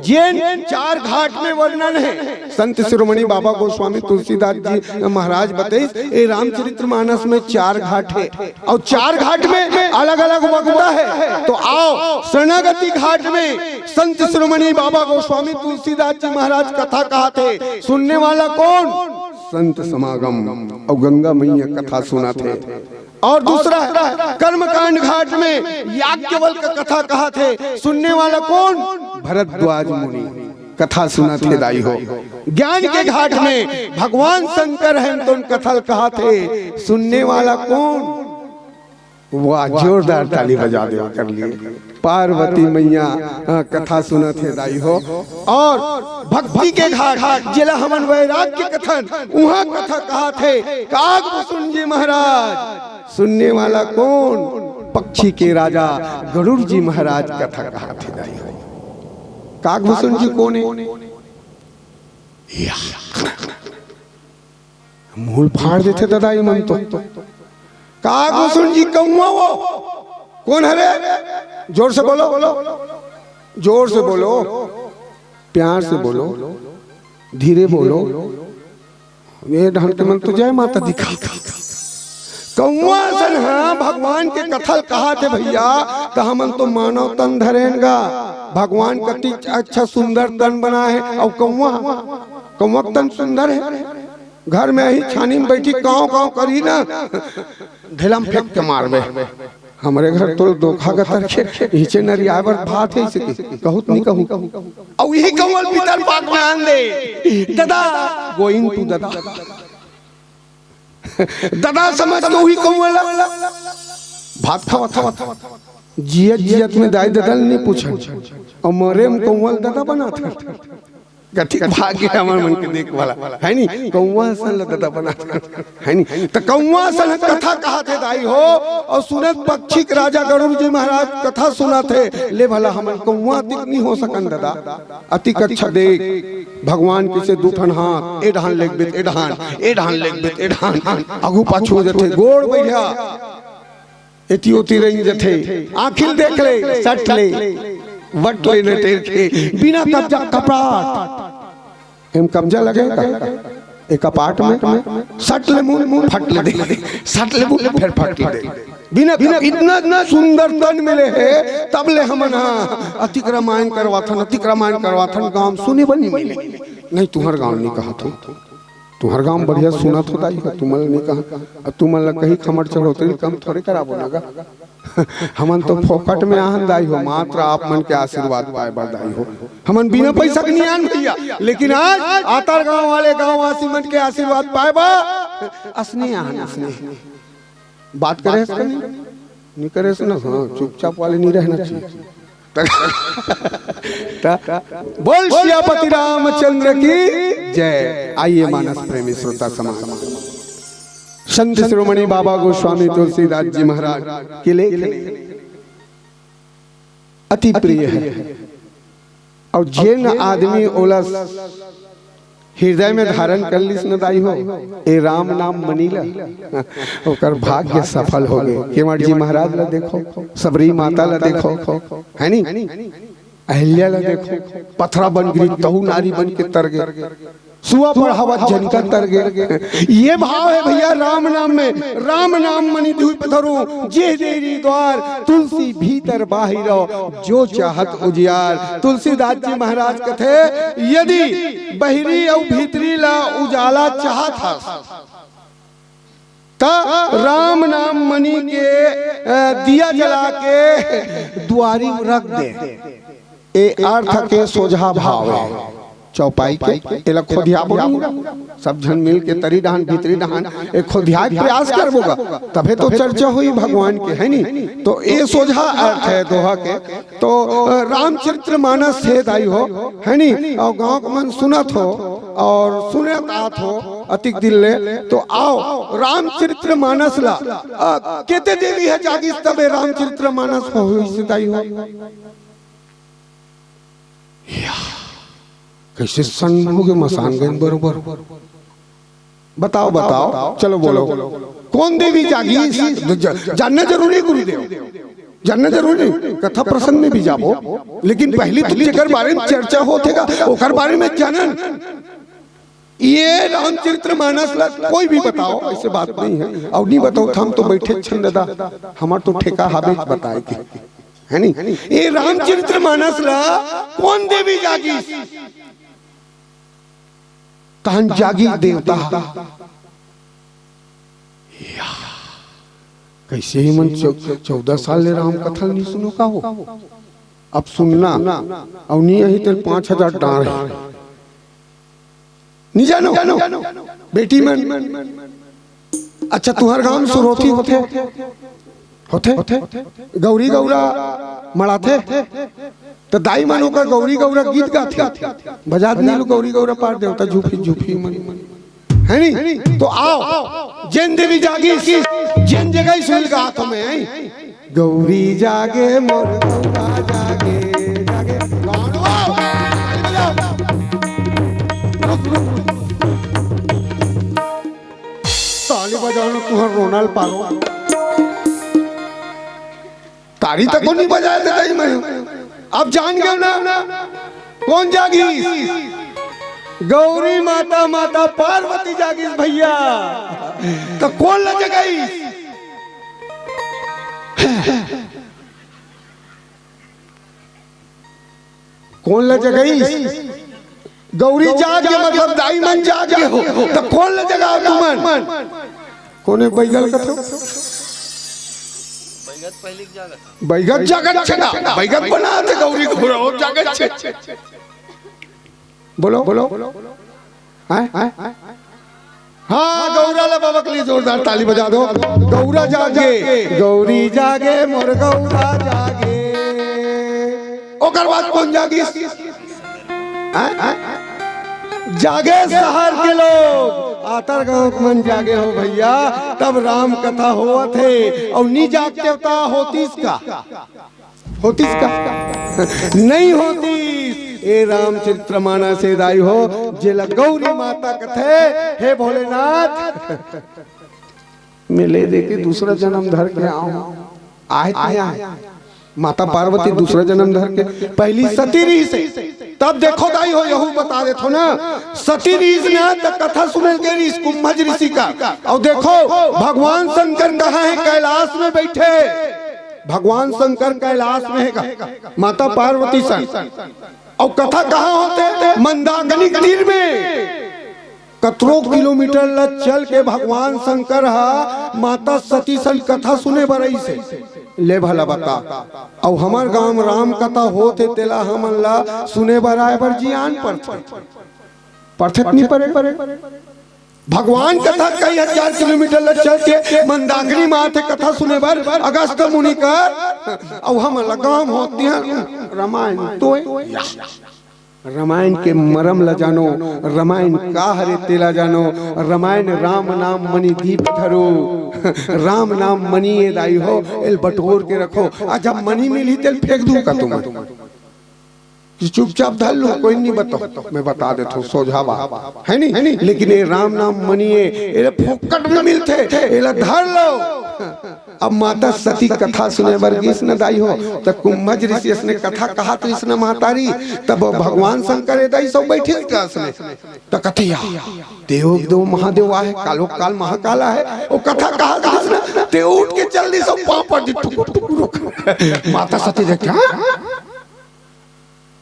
जेन चार घाट में वर्णन हे, संत शिरोमणि बाबा गोस्वामी तुलसीदास जी महाराज बतइस, ए रामचरित्र मानस में चार घाट हे, अउ चार घाट में अलग-अलग वक्ता हे। तो आओ, शरणागति घाट में संत शिरोमणि बाबा गोस्वामी तुलसीदास जी महाराज कथा कहत हे, सुनने वाला कोन? संत समागम, अउ गंगा मैया कथा सुनत हे। अउ दूसरा, कर्मकांड घाट में याज्ञवल्क्य कथा कहत हे, सुनने वाला कोन? भरद्वाज मुनि कथा सुनत हे दाई हो। ज्ञान के घाट में भगवान शंकर हे, तोन कथा ल कहत हे, सुनने वाला कोन? वाह, जोरदार ताली बजा दे ओकर लिए। पार्वती मैया, अ, कथा सुनत हे दाई हो। अउ भक्ति के घाट, जेला हमन वैराग्य कथन, उहाँ कथा कहत हे काग भुसुंड जी महाराज। सुनने वाला कोन? पक्षी के राजा गरुड़ जी महाराज कथा कहत हे दाई हो। काग भुसुंड जी कोन हे? या। मूल फाड़ देथे दादा, ये मन तो। काग भुसुंड जी कौआ वो? कोन हरे? जोर से बोलो, जोर से बोलो, प्यार से बोलो, धीरे बोलो। ये ढंग के मन तो जय माता दिखा। कौआ सन, हाँ, भगवान के कथा ल कहत हे भैया, त हमन तो मानव तन धरेन गा। भगवान कति अच्छा सुंदर तन बनाए हे, अउ कौआ, कौआ के तन सुंदर हे। घर में ही छानी में बैठी कांव कांव करी ना, ढेला म फेंक के मारबे। हमरे घर तो दोखा गतर के नीचे नरियाए बर भात हे, इसे कहूँ त नहीं कहूँ। अउ यही कौआ ल पितर पाक में आन दे। दादा, going to दादा। ददा समझ के उही कौआ ला भात खावत हवत। जियत जियत में दाई ददा ल नइ पूछन, अउ मरे में कौआ ल ददा बनाथन। कतिक भाग्य हमर मन के देख वाला, है नी? कौआ असन ल ददा बनाथन, है नी? त कौआ असन कथा कहत हे दाई हो, अउ सुनत पक्षी के राजा गरुड़ जी महाराज कथा सुनत हे, ले भला हमन कौआ अतिक नइ हो सकन ददा। अतिक अच्छा देख, भगवान कइसे दू ठन हाथ, ए डहान लेगबे त ए डहान, ए डहान लेगबे त ए डहान, आगू पाछू हो जथे, गोड़ बढ़िया, एती ओती रेंग जथे, आँखी ल देख ले, सट ले, वट ले न टेर के, बिना कब्जा कपाट। एम कब्जा लगे का? ए कपाट में, सट ले मुंह, मुंह फट ले दे, सट ले मुंह, फेर फट ले दे। बिना, बिना, इतना, इतना सुंदर तन मिले हे, तब ले हमन हा अतिक रामायण करवाथन, अतिक रामायण करवाथन, गाँव सुने बर नइ मिले। नहीं, तुंहर गाँव नइ कहत हों, तुंहर गाँव बढ़िया सुनत हों दाई हो, तुमन ल नइ कहन, अउ तुमन ल कही खमर चढ़ोतरी ल कम थोरे कराबो ना गा। हमन तो फोकट में आहन दाई हो, मात्र आप मन के आशीर्वाद पाए बर दाई हो। हमन बिना पइसा के नइ आहन भइया, लेकिन आज आतर गाँव वाले गाँववासी मन के आशीर्वाद पाए बर असने आहन, असने। बात करे हस का नहीं? नइ करे हस ना? हाँ, चुपचाप वाले नइ रहना चाहिए। त, त, बोल सियापति रामचंद्र की जय। आइए मानस प्रेमी श्रोता समाज, संत शिरोमणि बाबा गोस्वामी तुलसीदास जी महाराज के लेख अति प्रिय हे। अउ जेन आदमी ओला हृदय में धारण कर लिस न दाई हो, ए राम नाम मनी ला, ओकर भाग्य सफल होगे। केवट जी महाराज ला देखो, सबरी माता ला देखो, है नी? अहिल्या ला देखो, पथरा बन गिरी, तहू नारी बन के तर गे। सुआ पढ़ावत झनका तर गे। ये भाव हे भइया राम नाम में, राम नाम मनी द्वीप धरो, जे देरी द्वार, तुलसी भीतर बाहिरो, जो चाहत उजियार। तुलसीदास जी महाराज कथे, यदि बहिरी अउ भीतरी ला उजाला चाहत हस, त राम नाम मनी के, अ, दिया जला के दुआरी में रख दे। ए अर्थ के सोझा भाव हे चौपाई के। एला खोदियाबो नहीं, सब झन मिल के तरी डहान, भीतरी डहान ए खोदियाए के प्रयास करबो गा, तभे तो चर्चा होही भगवान के, है नी? तो ए सोझा अर्थ हे दोहा के। तो, अ, रामचरित्र मानस हे दाई हो, है नी? अउ गाँव के मन सुनत हो अउ सुनत आत हो अतिक दिन ले, तो आओ रामचरित्र मानस ला, अ, केते देवी ह जागिस तभे रामचरित्र मानस होइस दाई हो। या, कइसे संग होगे मसान गइन बरोबर। बताओ, बताओ, चलो बोलो, कोन देवी जागिस? ज-, जानना जरूरी हे गुरुदेव, जानना जरूरी हे। कथा प्रसंग में भी जाबो, लेकिन पहिली तो जेकर बारे में चर्चा होत हे गा, ओकर बारे में जानन। ये रामचरित्र मानस ला कोई भी बताओ, अइसे बात नहीं हे। अउ नइ बताओ, हम तो बइठे छन ददा, हमर तो ठेका हाबे बताए के, है नी? ये रामचरित्र मानस ला कोन देवी जागिस? तहन जागिस देवता। या, कइसे एमन चौ-, चौदह साल ले राम कथा नइ सुनो का हो? अब सुनना, अउ नइ आही त पाँच हजार डाँड़ हे। नइ जानो? बेटी मन, अच्छा, तुंहर गाँव में सुरौती होथे? होथे? गौरी गौरा मड़ाथे? त दाई मन ओकर गौरी गौरा गीत गाथे। बजात नीलू गौरी गौरा पार देवता झूफी झूफी मन। है नी? तो आओ, जेन देवी जागिस, जेन जगह सुन गात हमें। गौरी जागे मोर गौरा जागे, जागे। ताली बजाओ ना, तुंहर रोना ल पारो। ताली तको नइ बजाए ददा मैं। अब जान गेव ना, कोन जागिस? गौरी माता, माता पार्वती जागिस भइया। त कोन ला जगाइस? कोन ला जगाइस? गौरी जाग गे, मतलब दाई मन जाग गे हो, त कोन ला जगाव तुमन? कोने बइगा ल कथो? बइगा जागत छे ना, बइगा बनाथे गौरी घोड़ा, ओ जागत छे। बोलो, बोलो। हैं? हैं? हाँ, गौरा ला बाबा के लिए जोरदार ताली बजा दो। गौरा जागे, गौरी जागे, मोर गौरा जागे। ओकर बाद कौन जागिस? हैं? हैं? जागे शहर के लोग, आतर गांव के मन जागे हो भैया। तब राम कथा होवत हे, अउ नी जागते त होतिस का? होतिस का? नहीं होतिस। ए रामचरित्र मानस हे दाई हो, जेला गौरी माता कथे, हे भोलेनाथ, मैं ले दे के दूसरा जन्म धर के आऊं। आए ते आए। माता पार्वती दूसरा जन्म धर के, पहली सती रहिस हे। तब देखो दाई हो, यहू बता देथो ना, सती रहिस ना, त कथा सुने के रहिस कुंभज ऋषि का। अउ देखो, भगवान शंकर कहाँ हे? कैलाश में बैठे। भगवान शंकर कैलाश में हे का? माता पार्वती संग। अउ कथा कहाँ होथे? मंदाकिनी तीर में। कतरो किलोमीटर ल चल के भगवान शंकर ह माता सती सन कथा सुने बर आइस हे। ले भला बता, अउ हमर गांव राम कथा होत हे, तेला हमन ला सुने बर आए बर जियान पड़थे। पड़थे त नी पड़े? भगवान कथा कई हजार किलोमीटर ल चल के मंदाकिनी म आथे कथा सुने बर अगस्त मुनि कर, अउ हमन ला गांव होत हे रामायण तो ए। रामायण के मरम ला जानो, रामायण का हरे तेला जानो, रामायण राम नाम मणि दीप धरो, राम नाम मणि ए दाई हो, एल बटोर के रखो, आ जब मणि मिलही तेल फेंक दूं का तुम? कि चुपचाप धर लो, कोई नहीं बताओ, मैं बता देता हूँ, सोझा बात है नहीं, है नहीं? लेकिन ये राम नाम मणि ए, एला फोकट में मिलथे, एला धर लो। अब माता सती कथा सुने बर गिस न दाई हो, त कुंभज ऋषि असने कथा कहत रिस न महतारी, तब भगवान शंकर ए दाई सब बैठिस का असने, त कथे या, देव देव महादेव आहे, कालो काल महाकाल आहे, ओ कथा कहत रिस न, ते उठ के चल दिस, सब पाँव पर जी टुकुर टुकुर रोक। माता सती देख के, हाँ?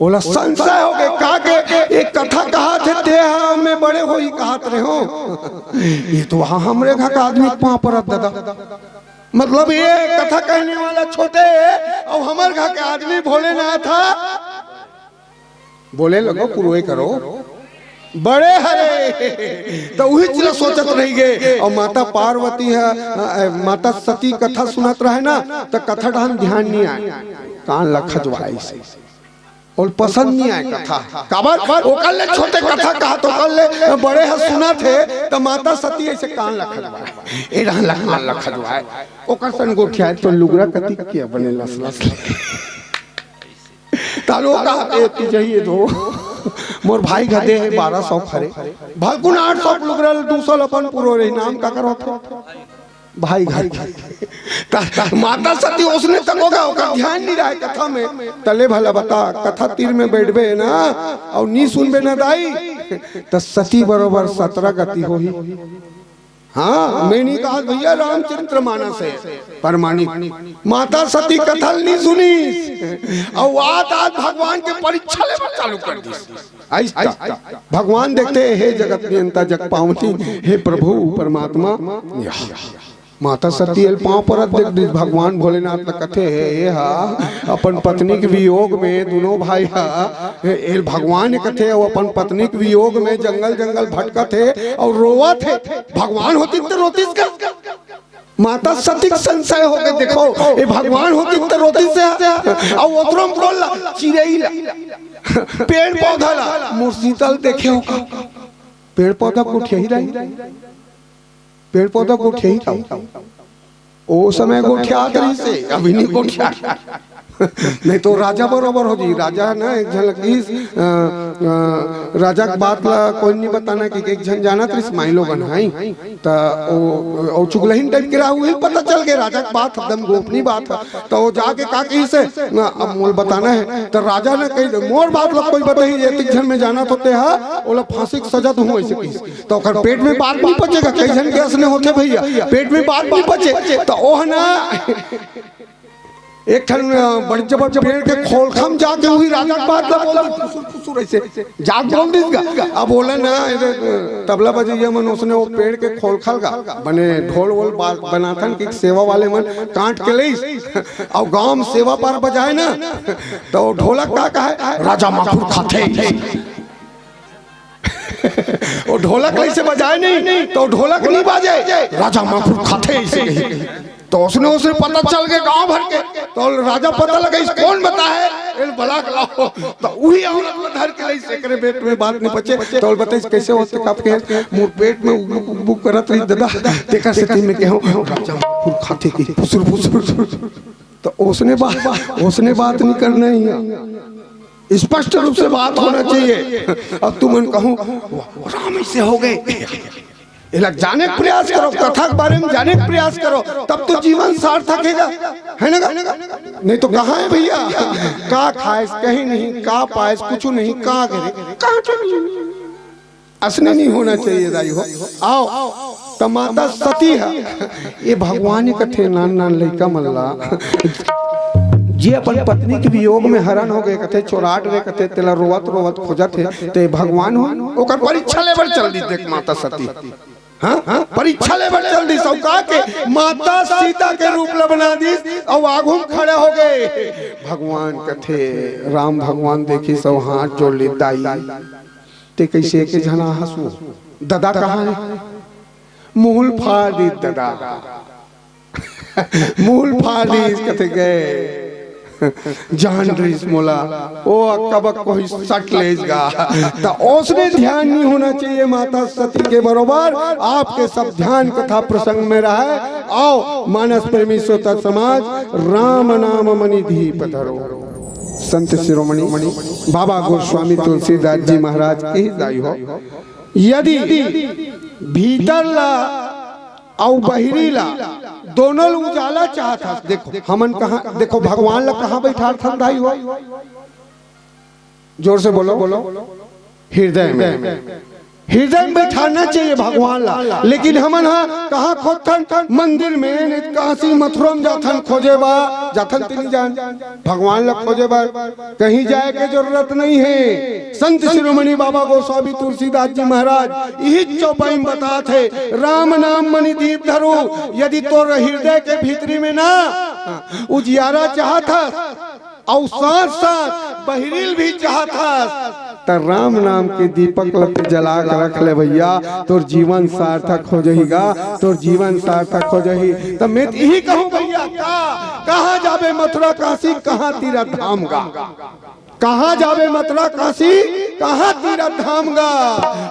ओला संशय हो गए, का के एक कथा कहत हे, ते ह मैं बड़े होही कहत रहे हो। ये तो वहां हमरे घर का आदमी पांव परत दादा। मतलब ये कथा कहने वाला छोटे हे, अउ हमर घर के आदमी भोलेनाथ ह। बोले लगो, पुरवे करो, बड़े हरे। तो उही चीज सोचत रह गए। अउ माता पार्वती ह, अ, माता सती कथा सुनत रहे ना, तो कथा डाहन ध्यान नहीं आए, कान ला खजवाइस। ओला पसंद नहीं आए कथा। काबर? ओकर ले छोटे कथा कहत, ओकर ले बड़े ह सुनत हे, त माता सती ऐसे कान ला खजवाए, ए रहन ला कान ला खजवाए। ओकर सन गोठियाए तो लुगरा कति के बने लस लस ले। तालो कहा के तू जाइए दो। मोर भाई घदे हे बारह सौ खरे। भलकुन आठ सौ लुगरा ल दू सौ ल अपन पुरो रही, नाम का करो थे? भाई घर के। त-, त-, माता सती उसने तक होगा, ओकर ध्यान नहीं रहे कथा में। तले भला बता, कथा तीर में बैठबे ना, अउ नी सुनबे ना दाई, त सती बरोबर सतरा गति होही। हाँ, मैं नहीं कहा भैया, रामचरित्र मानस हे, प्रमाणित। माता सती कथा ल नहीं सुनी, अउ आत आत भगवान के परीक्षा लेना चालू कर दी। ऐसा भगवान देखते, हे जगत नियंता जग पावती, हे प्रभु परमात्मा, या। माता सती एल पांव परत देख दिस, भगवान भोलेनाथ ल कथे, हे, ए हा अपन पत्नी के वियोग में दोनों भाई हा, हे, एल भगवान कथे, अउ अपन पत्नी के वियोग में जंगल जंगल भटकत हे अउ रोवत हे। भगवान होतिस त रोतिस का? माता सती के संशय हो गए, देखो, ए भगवान होतिस त रोतिस हे, अउ ओतरो में बोल ला, चिरई ला, पेड़ पौधा ला, मोर सीता ल देखे हो का? पेड़ पौधा गोठियाही रही, पेड़ पौधा गोठियाही रही। ओ समय गोठियात रहिसे, अभी नहीं गोठिया। नहीं तो राजा बरोबर हो जी। राजा ना एक झन लगिस, अ, अ, राजा के बात ला कोई नहीं बताना कि एक झन जानत रहिस माई लोगन हाई। त ओ, ओ चुगलहिन टाइप के रहा, उही पता चल गए राजा के बात एकदम गोपनीय बात है। त ओ जाके का कहिसे, ना, अब मोल बताना है। त राजा ने कही, "मोर बात ला कोई बताही, ये तीन झन में जानत होते हा, ओला फांसी के सजा दूँ," ऐसे कहिस। त ओकर पेट में बात नहीं पचेगा, कई झन के असने होते भैया, पेट में बात नहीं पचे। त ओह ना एक ठन, अ, बड़ जबर पेड़ के खोलखा म जाके उही राजा के बात ला बोल दिस, फुसुर फुसुर ऐसे जाके बोल दिस गा। अब बोले ना, एदे, अ, तबला बजैया मन उसने वो पेड़ के खोलखा ल गा, बने ढोल वोल बा-, बनाथन कि सेवा वाले मन काट के लइस। अउ गांव में सेवा पार बजाए ना, त ढोलक का कहे, "राजा माखुर खाथे।" वो ढोलक ल अइसे बजाय नहीं, त वो ढोलक नहीं बाजे, राजा माखुर खाथे अइसे कही। त ओसने, ओसने पता चल गे गांव भर के, त राजा पता लगाइस, कोन बताय हे, एला बला के लाव। त उही औरत ल धर के लइस, एकरे पेट में बात नहीं पचे, त बताइस कइसे होथे, का कहे, मोर पेट में उगबुक उगबुक करत रहिस ददा, तेकर सेती में कहेंव, राजा माखुर खाथे कही, फुसुर फुसुर। त ओसने बात, ओसने बात नहीं करना हे। स्पष्ट रूप से बात होना चाहिए। अब तुमन कहहू, "वाह, राम अइसे हो गे।" एला जाने के प्रयास करो, कथा के बारे में जाने के प्रयास करो, तब तो जीवन सार्थक हे गा, है ना गा? नहीं तो कहाँ हे भैया, का खाएस, कहीं नहीं, का पाएस, कुछु नहीं, का करे, कहाँ के नहीं। असने नहीं होना चाहिए दाई हो। आओ, त माता सती हे, ये भगवान ही कथे नान नान लइका मन ला, जे अपन पत्नी के वियोग में हरण हो गे, कथे चोराट रे, कथे तेला रोवत रोवत खोजत हे, ते भगवान हो, ओकर परीक्षा लेबर चल दिस, देख माता सती, हाँ, हाँ, परीक्षा लेबर चल दिस, अउ का के माता सीता के रूप ल बना दिस, अउ आघू में खड़े हो गे। भगवान कथे, राम भगवान देखिस अउ हाथ जोड़ लिस, दाई, ते कइसे एके झन आहस वो? ददा कहाँ हे? मुंह ल फाड़ दिस ददा। मुंह ल फाड़ दिस, कथे गे। जान रहिस मोला, ओ अक्का बक्का होही सट लेस गा। त ओसने ध्यान नहीं होना चाहिए माता सती के बरोबर। आपके सब ध्यान कथा प्रसंग में रहय। आओ मानस प्रेमी श्रोता समाज, राम नाम मणि दीप धरो। संत शिरोमणि बाबा गोस्वामी तुलसीदास जी महाराज के ही दाई हो। यदि भीतर ला अउ बहिरी ला दोनों ल उजाला चाहत हस, देखो हमन कहाँ, देखो भगवान ला कहाँ बैठारथन दाई हो? जोर से बोलो, बोलो। हृदय में। हृदय में बैठारना चाहिए भगवान ला। लेकिन हमन हा कहाँ खोजथन? मंदिर में, नहीं त काशी मथुरा में जाथन खोजे बर, जाथन ते नहीं जान भगवान ला खोजे बर। कहीं जाय के जरूरत नहीं हे। संत शिरोमणि बाबा गोस्वामी तुलसीदास जी महाराज इही चौपाई में बतात हे, "राम नाम मणि दीप धरो।" यदि तोर हृदय के भीतरी में ना उजियारा चाहत हस, अउ साथ साथ बहिरी ल भी चाहत हस, त राम नाम के दीपक ल ते जला के रख ले भैया, तोर जीवन सार्थक हो जाही गा, तोर जीवन सार्थक हो जाही। त मैं त इही कहूँ भैया, का कहाँ जाबे मथुरा काशी, कहाँ तीरथ धाम गा, कहाँ जाबे मथुरा काशी, कहाँ तीरथ धाम गा।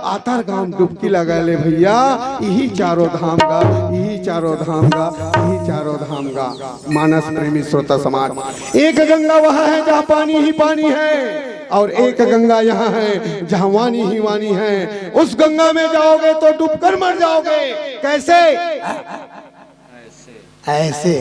आतर गांव डुबकी लगा ले भैया, इही चारों धाम गा, इही चारों धाम गा, इही चारों धाम गा। मानस प्रेमी श्रोता समाज, एक गंगा वहाँ है जहाँ पानी ही पानी है, और एक गंगा यहाँ है जहाँ वाणी ही वाणी है। उस गंगा में जाओगे तो डूबकर मर जाओगे। कैसे? ऐसे।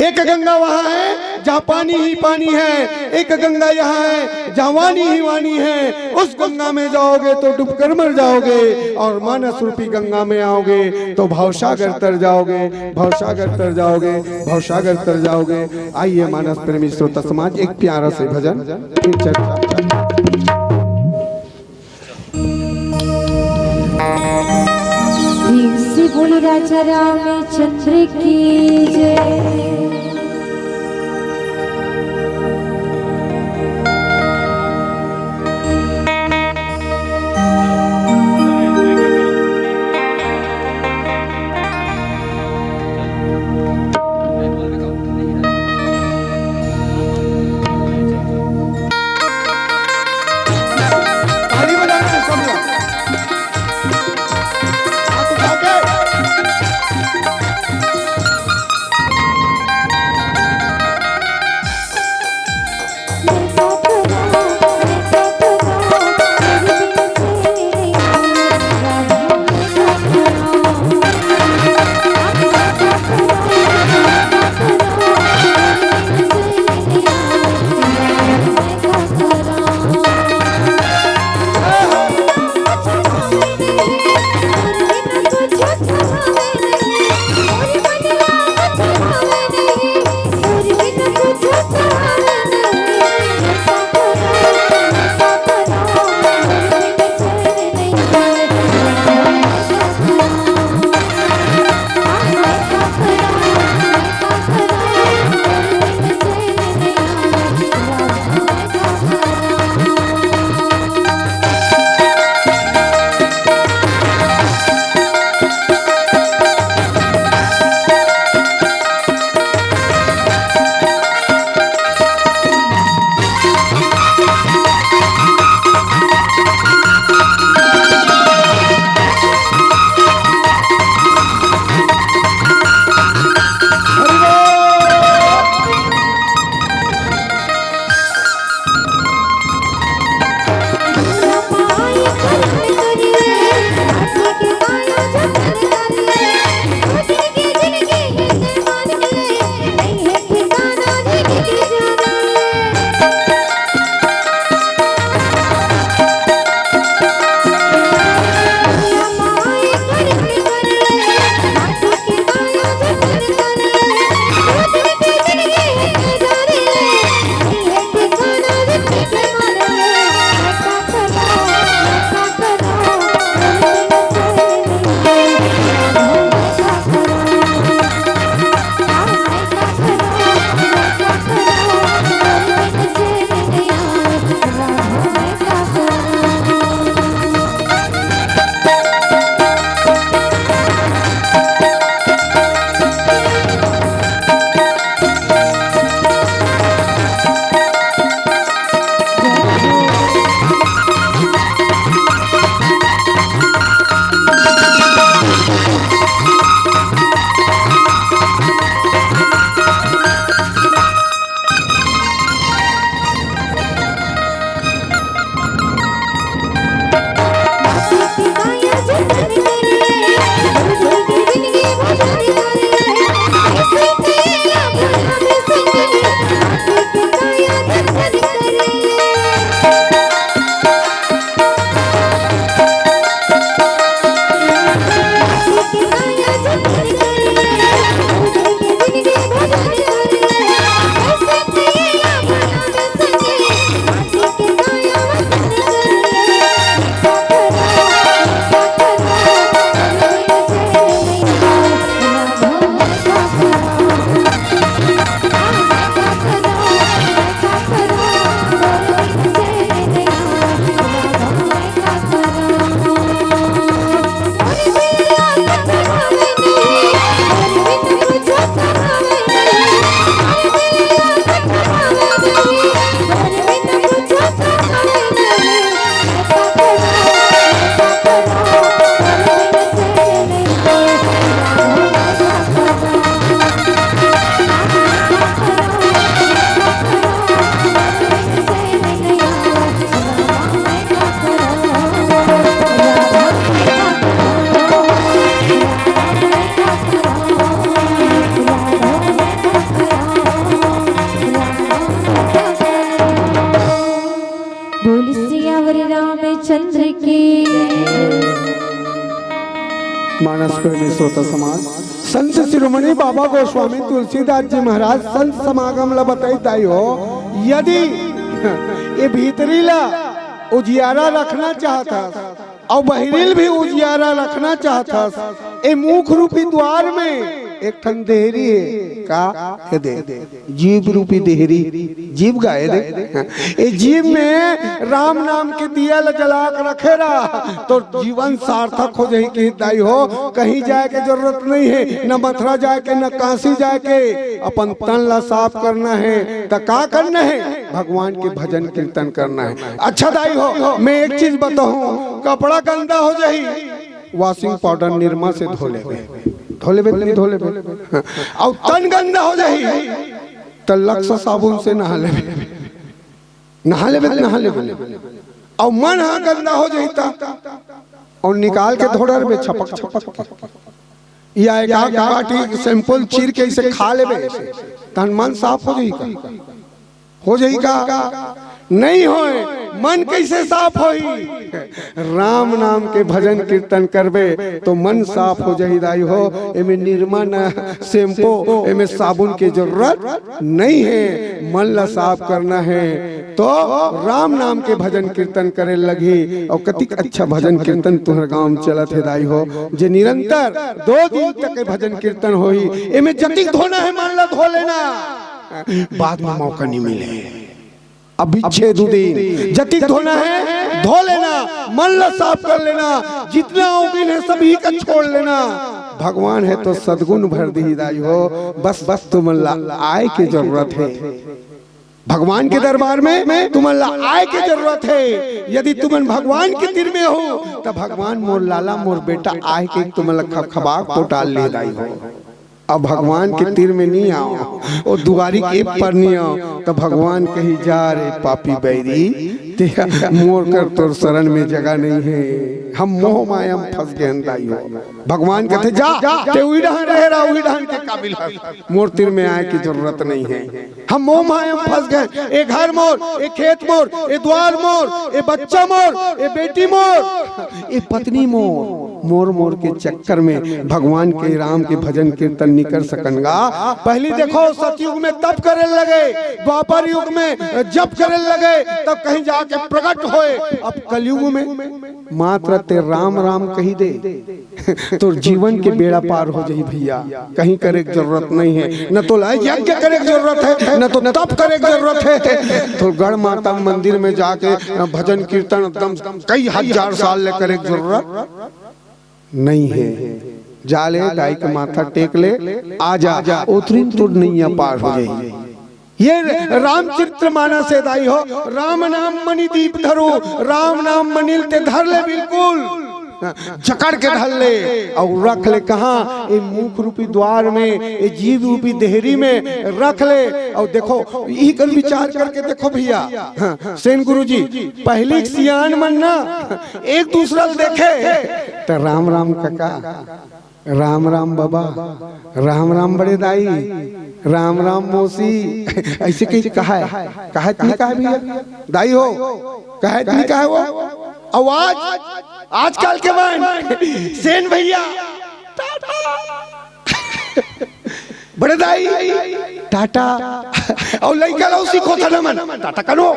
एक गंगा वहाँ है जहाँ पानी ही पानी है, एक गंगा यहाँ है जहाँ वाणी ही वाणी है। उस गंगा में जाओगे तो डूबकर मर जाओगे, और मानस रूपी गंगा में आओगे तो भवसागर तर जाओगे, भवसागर तर जाओगे, भवसागर तर जाओगे। आइए मानस प्रेमी श्रोता समाज, एक प्यारा से भजन, फिर चर्चा। फिर से बोले राजा रामचंद्र की जय। मानस प्रेमी श्रोता समाज, संत शिरोमणि बाबा गोस्वामी तुलसीदास जी महाराज संत समागम ला बताई दाई हो, यदि ये भीतरी ला उजियारा रखना चाहत हस अउ बहिरी ल भी उजियारा रखना चाहत हस, ए मुख रूपी द्वार में एक ठन देहरी हे का? ये दे, जीव रूपी देहरी, जीव गाय दे। ए जीव में राम नाम के दिया ल जला के रखे रहा, तो जीवन सार्थक हो जाही। कही दाई हो, कहीं जाए के जरूरत नहीं है, न मथुरा जाए के, न काशी जाए के। अपन तन ला साफ करना है, त का करना है? भगवान के भजन कीर्तन करना है। अच्छा दाई हो, मैं एक चीज बताऊं, कपड़ा गंदा हो जाही, वॉशिंग पाउडर निरमा से धो लेबे, धो लेबे, नहीं धो लेबे। अउ तन गंदा हो जाही, त लक्स साबुन से नहा लेबे, नहा लेबे, नहा लेबे। अउ मन ह गंदा हो जाही, त अउ निकाल के धो डरबे छपक छपक के, या एक आध बाटी शैम्पू चीर के इसे खा लेबे, तहन मन साफ हो जाही का? हो जाही का? नहीं होय। मन कैसे साफ होही? राम नाम के भजन कीर्तन करबे तो मन साफ हो जाही दाई हो। एमे निरमा न शैम्पू, एमे साबुन के जरूरत नहीं है। मन ला साफ करना है तो राम नाम के भजन कीर्तन करे लगही। और कतिक अच्छा भजन कीर्तन तुहर गांव में चलत है दाई हो, जे निरंतर दो दिन तक के भजन कीर्तन होही। एमे जतिक धोना है मन ला धो लेना, बाद में मौका नहीं मिले। अभी छे दू दिन जतिक धोना है धो लेना, मन ला साफ कर लेना, जितना अवगुण है सभी का छोड़ लेना। भगवान है तो सदगुण भर दिही दाई हो। बस बस तुमन ला आए के जरूरत है, भगवान के दरबार में तुमन ला आए के जरूरत है। यदि तुमन भगवान के तीर में हो तो भगवान मोर लाला मोर बेटा आए के तुमन ला खबखबा पोटाल ले दाई हो। अब भगवान के तीर में नहीं आओ, ओ दुआरी के पर नहीं आओ, तो भगवान कही, "जा रे पापी बैरी, ते मोर कर तोर शरण में जगह नहीं है, हम मोह माया में फंस गए हन दाई हो।" भगवान कहते, "जा, ते उही डहन रहे रहा, उही डहन के काबिल है, मोर तीर में आए की जरूरत नहीं है, हम मोह माया में फंस गए, ए घर मोर, ए खेत मोर, ए द्वार मोर, ए बच्चा मोर, ए बेटी मोर, ए पत्नी मोर।" मोर मोर के चक्कर में भगवान के राम के भजन कीर्तन नहीं कर सकन गा। पहली देखो सतयुग में तप करे लगे, द्वापर युग में जप करे लगे, तब कहीं जाके प्रकट होए। अब कलियुग में मात्र ते राम राम कही दे, तोर जीवन के बेड़ा पार हो जाही भैया। कहीं करे के जरूरत नहीं है, न तो ला यज्ञ करे के जरूरत है, न तो तप करे के जरूरत है। तो गढ़ माता मंदिर में जाके भजन कीर्तन एकदम कई हजार साल ले करे के जरूरत नहीं है। जा ले, दाई के माथा टेक ले, आ जा, उतरिन तोर नैया पार हो जाही। ये रामचरित्र मानस है दाई हो। "राम नाम मणि दीप धरो, राम नाम मणि ल ते धर ले बिल्कुल, जकड़ के धर ले और रख ले।" कहाँ? ए मुख रूपी द्वार में, ए जीव रूपी देहरी में रख ले। और देखो, इही कन विचार करके देखो भैया, हाँ, सेन गुरु जी, पहली सियान मन ना एक दूसरा ल देखे, तो राम राम कका, "राम राम बाबा, राम राम बड़े दाई, राम राम मौसी।" ऐसे कहीं कहा है, कहा है कि नहीं कहा भैया? दाई हो, कहा है कि नहीं कहा है वो? आवाज आजकल के मन, "सेन भैया, टाटा।" "बड़े दाई, टाटा।" और लइका ला सीखो था ना मन, "टाटा करो।"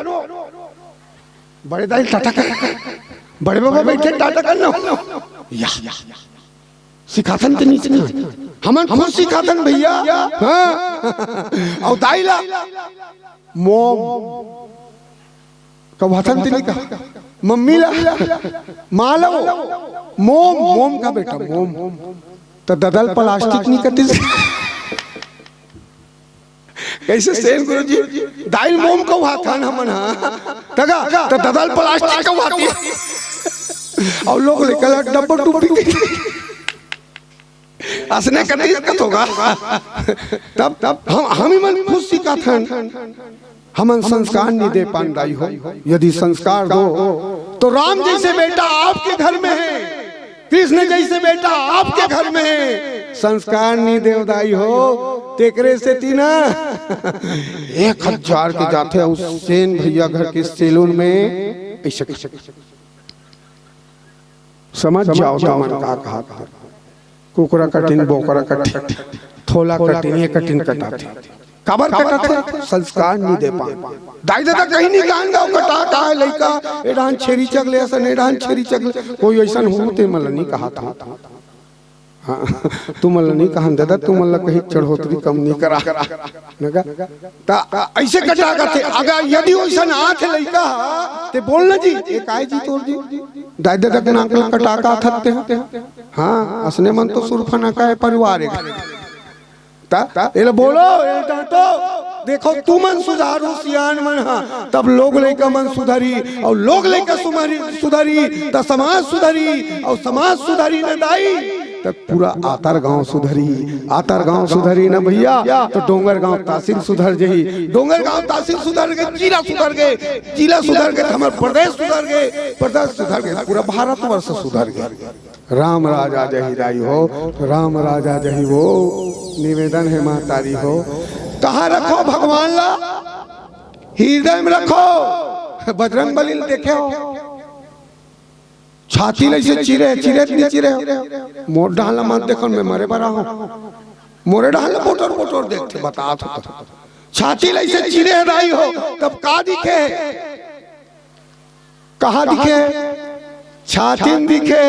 "बड़े दाई, टाटा कर।" "बड़े बाबा बैठे, टाटा कर ना।" या। सिखाथन ते नहीं सिखाथन, हमन खुद सिखाथन भैया। हाँ। और दाई ला मोम कहाथन ते नहीं कहा, मम्मी ला, माँ ला, मोम, मोम का बेटा, मोम। तो ददल प्लास्टिक नहीं कतिस। कैसे सेन गुरु जी, दाई ल मोम कहाथन हमन हा, तगा, तो ददल प्लास्टिक कहाथे। और लोग लेकर डब्बा टूपी। असने कतिस कथोगा। तब, तब हम, हम ही मन खुद सिखाथन। हमन संस्कार नहीं दे पान दाई हो। यदि संस्कार दो, तो राम जैसे बेटा आपके घर में है, कृष्ण जैसे बेटा आपके घर में है, संस्कार नहीं देव दाई हो, तेकरे सेती ना एक हजार के जाथे उस सेन भैया घर के सैलून में। ऐसे समझ जाओ तुमन का कहा था। कुकरा कटिन, बोकरा कटिन, थोला कटिन, ये कटिन कटाथे। काबर कटाथे? संस्कार नहीं दे पाए। दाई ददा कहीं नहीं कान गाँव कटा का है लइका, ए डाहन छेरी चगले, असन ए डाहन छेरी चगले, कोई अइसन हो ते मन ल नहीं कहा था। हाँ, तू मन ल नहीं कहन ददा, तू मन ल कहीं चढ़ोतरी कम नहीं करा। नगा? ता ऐसे कटा करते, अगर यदि वैसन आथे लइका, ते बोल ना जी, "ए काय जी तोर जी? दाई ददा के नाक ल कटा का थकते हैं।" हाँ, असने मन तो सुरफना का है परिवार एक। ता, एला बोलो, ए डांटो, देखो तुमन सुधारू सियान मन हा, तब लोग लइका मन सुधरी, और लोग लइका सुमरी-, सुधरी, त समाज सुधरी, और समाज सुधरी न दाई, त पूरा आतर गांव सुधरी, आतर गांव सुधरी न भैया, तो डोंगर गांव तहसील सुधर जही, डोंगर गांव तहसील सुधर गे, जिला सुधर गे, जिला सुधर गे, त हमर प्रदेश सुधर गे, प्रदेश सुधर गे, पूरा भारतवर्ष सुधर गे। राम राजा जही दाई हो, राम राजा जही वो, निवेदन है महतारी हो, कहाँ रखो भगवान ला? हृदय में रखो। बजरंग बली ल देखे हो, छाती ल ऐसे चिरे, चिरे त नहीं चिरे हो। मोर डाहन ल मत देखो, मैं मरे बर आहूं। मोरे डाहन ल बोटर बोटर देखथे, बतात हो। छाती ल ऐसे चिरे हे दाई हो, तब का दिखे? कहाँ दिखे? छाती में दिखे।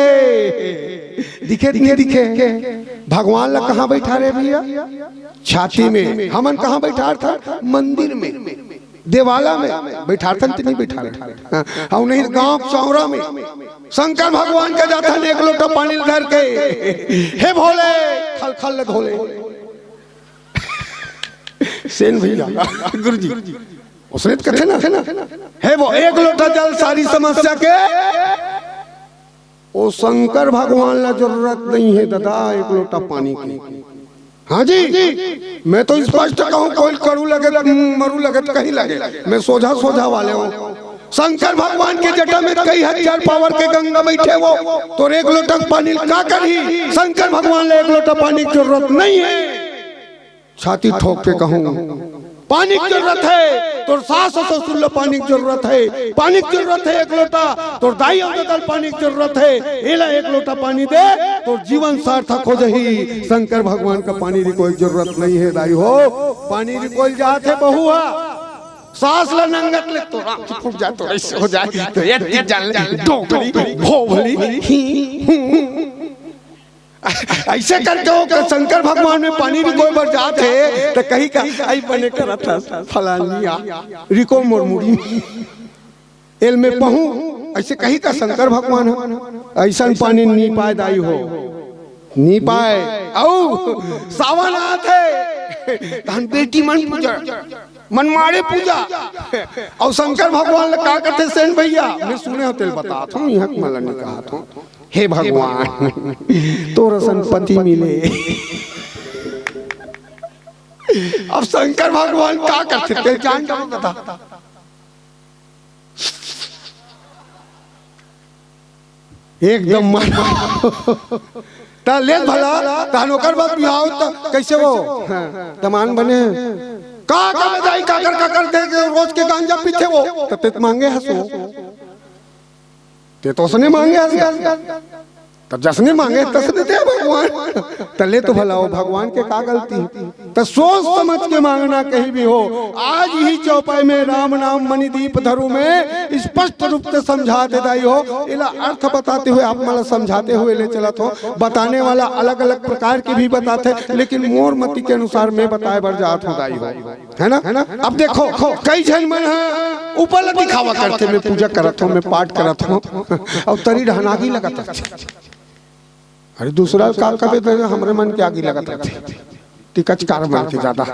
दिखे त नहीं दिखे? भगवान ला कहाँ बैठारे भैया? छाती में। हमन कहाँ बैठारथन? मंदिर में, देवाला में बैठारथन त नहीं बैठारथन? हाँ, अउ नहीं गांव चौरा में शंकर भगवान के जाथन एक लोटा पानी धर के, "हे भोले, खल खल ले धोले।" सेन भैया, गुरुजी, उसने तो कथे ना, हे वो एक लोटा जल सारी समस्या के, ओ शंकर भगवान ला जरूरत नहीं है दादा, एक लोटा पानी की। हाँ जी, मैं तो स्पष्ट कहूँ, कोई करू लगे, मरू लगे त कहीं लगे, मैं सोझा सोझा वाले हूँ। शंकर भगवान के जटा में कई हजार पावर के गंगा बैठे वो, तोर एक लोटा पानी का करही? शंकर भगवान ला एक लोटा पानी की जरूरत नहीं है। छाती ठोक के कहूं, पानी की जरूरत है, तोर सास ससुर ला पानी की जरूरत है, पानी की जरूरत है एक लोटा, तोर दाई अउ ददा ल पानी की जरूरत है, एला एक लोटा पानी दे, तोर जीवन सार्थक हो जाही। शंकर भगवान का पानी रिकोय की जरूरत नहीं है दाई हो, पानी रिकोय ल जात हे बहू हा, सास ला नंगत ले तो राम फूट जाए, तो ऐसे हो जाए, तो ये तीन जान ले, डोकरी, भोभली, ही, हूँ। ऐसे करके वो शंकर भगवान में पानी रिकोय बर जात हे, त कही का, "आई बने करत हस, फलानिया, रिको मोर मुड़ी में।" एल में पहूं, ऐसे कही का शंकर भगवान ह, "अइसन पानी नी पाए दाई हो, नी पाए।" अउ सावन आत हे, तहन बेटी मन पूजा, मनमाड़े पूजा। अउ शंकर भगवान ल का कथे सेन भैया, मैं सुने हो तेल बतात हूँ, यहाँ के मला नहीं कहा था। "हे भगवान, तोर असन पति मिले।" अब शंकर भगवान का करथे, तेल जान जाओ बता। एकदम मन त ले भला, तहन ओकर बाद बिहाव त कैसे वो? हाँ, दमान बने। का का दाई काकर काकर दे के रोज के गांजा पीथे वो? त तेत मांगे हसो। ते तो उसने मांगे हस। तब जसने मांगे तसने दे भगवान। त ले तो भला हो, भगवान के का गलती? त सोच समझ के मांगना कहीं भी हो। आज ही चौपाई में राम नाम मणिदीप धरू में स्पष्ट रूप से समझाते दाई हो। एला अर्थ बताते हुए आप मला समझाते हुए ले चलत हो। बताने वाला अलग-अलग प्रकार के भी बताते, लेकिन मोर मति के अनुसार मैं बताए बर जात हो दाई हो। है ना? अब देखो, कई झन मन ह ऊपर ला दिखावा करथे, "मैं पूजा करत हो, मैं पाठ करत हो," अउ तरी डहन आगी लगत रथे। अरे दूसरा ल का कबे त हमरे मन के आगी लगत रथे। टिकचकार मन के ज्यादा।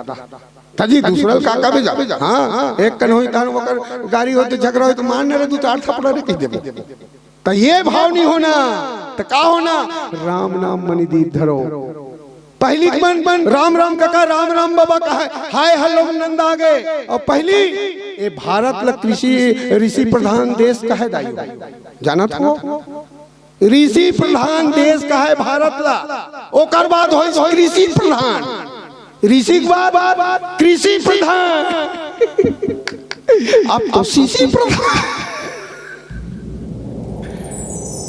त जी दूसरा ल का कबे जा। हाँ, एक कन होई तहन ओकर गारी होई त झगरा होई त मार न रे दू चार थपड़ा रे कहि देबो। त ये भाव नहीं होना, त का होना? राम नाम मणिदीप धरो। पहली मन मन राम राम कका, राम राम बाबा कहे, हाय हल्लो नंद आ गए। अउ पहली ए भारत ल कृषि ऋषि प्रधान देश कहे दाई। जानत हो? ऋषि प्रधान देश कहे भारत ला। ओकर बाद होइस कृषि प्रधान। ऋषि के बाद कृषि प्रधान। अब तो शीशी प्रधान।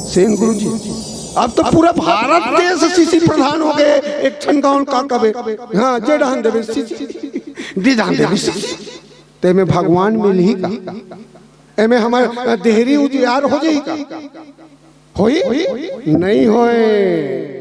सेन गुरुजी, अब तो पूरा भारत देश शिशि प्रधान हो गए। एक ठन गांव का कबे, हाँ, जे डहान देबे शिशि, जे डहान देबे शिशि, तेमे भगवान मिलही का? एमे हमर देहरी उजियार हो जाही का? होही? नहीं होए।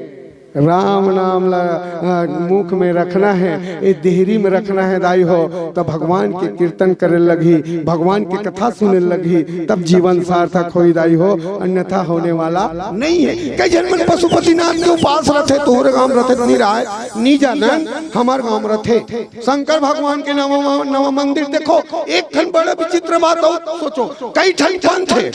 राम नाम ला, अ, मुख में रखना है, ए देहरी में रखना है दाई हो, तब भगवान के कीर्तन करे लगही, भगवान के कथा सुने लगही, तब जीवन सार्थक होई दाई हो, अन्यथा होने वाला नहीं है। कई झन मन पशुपतिनाथ के उपास रथे, तोहरे गांव रथे त नहीं राहय, नहीं जानन, हमर गांव रथे। शंकर भगवान के नवा, नवा मंदिर देखो, एक ठन बड़ा विचित्र बात हो, सोचो, कई ठन पंथ है,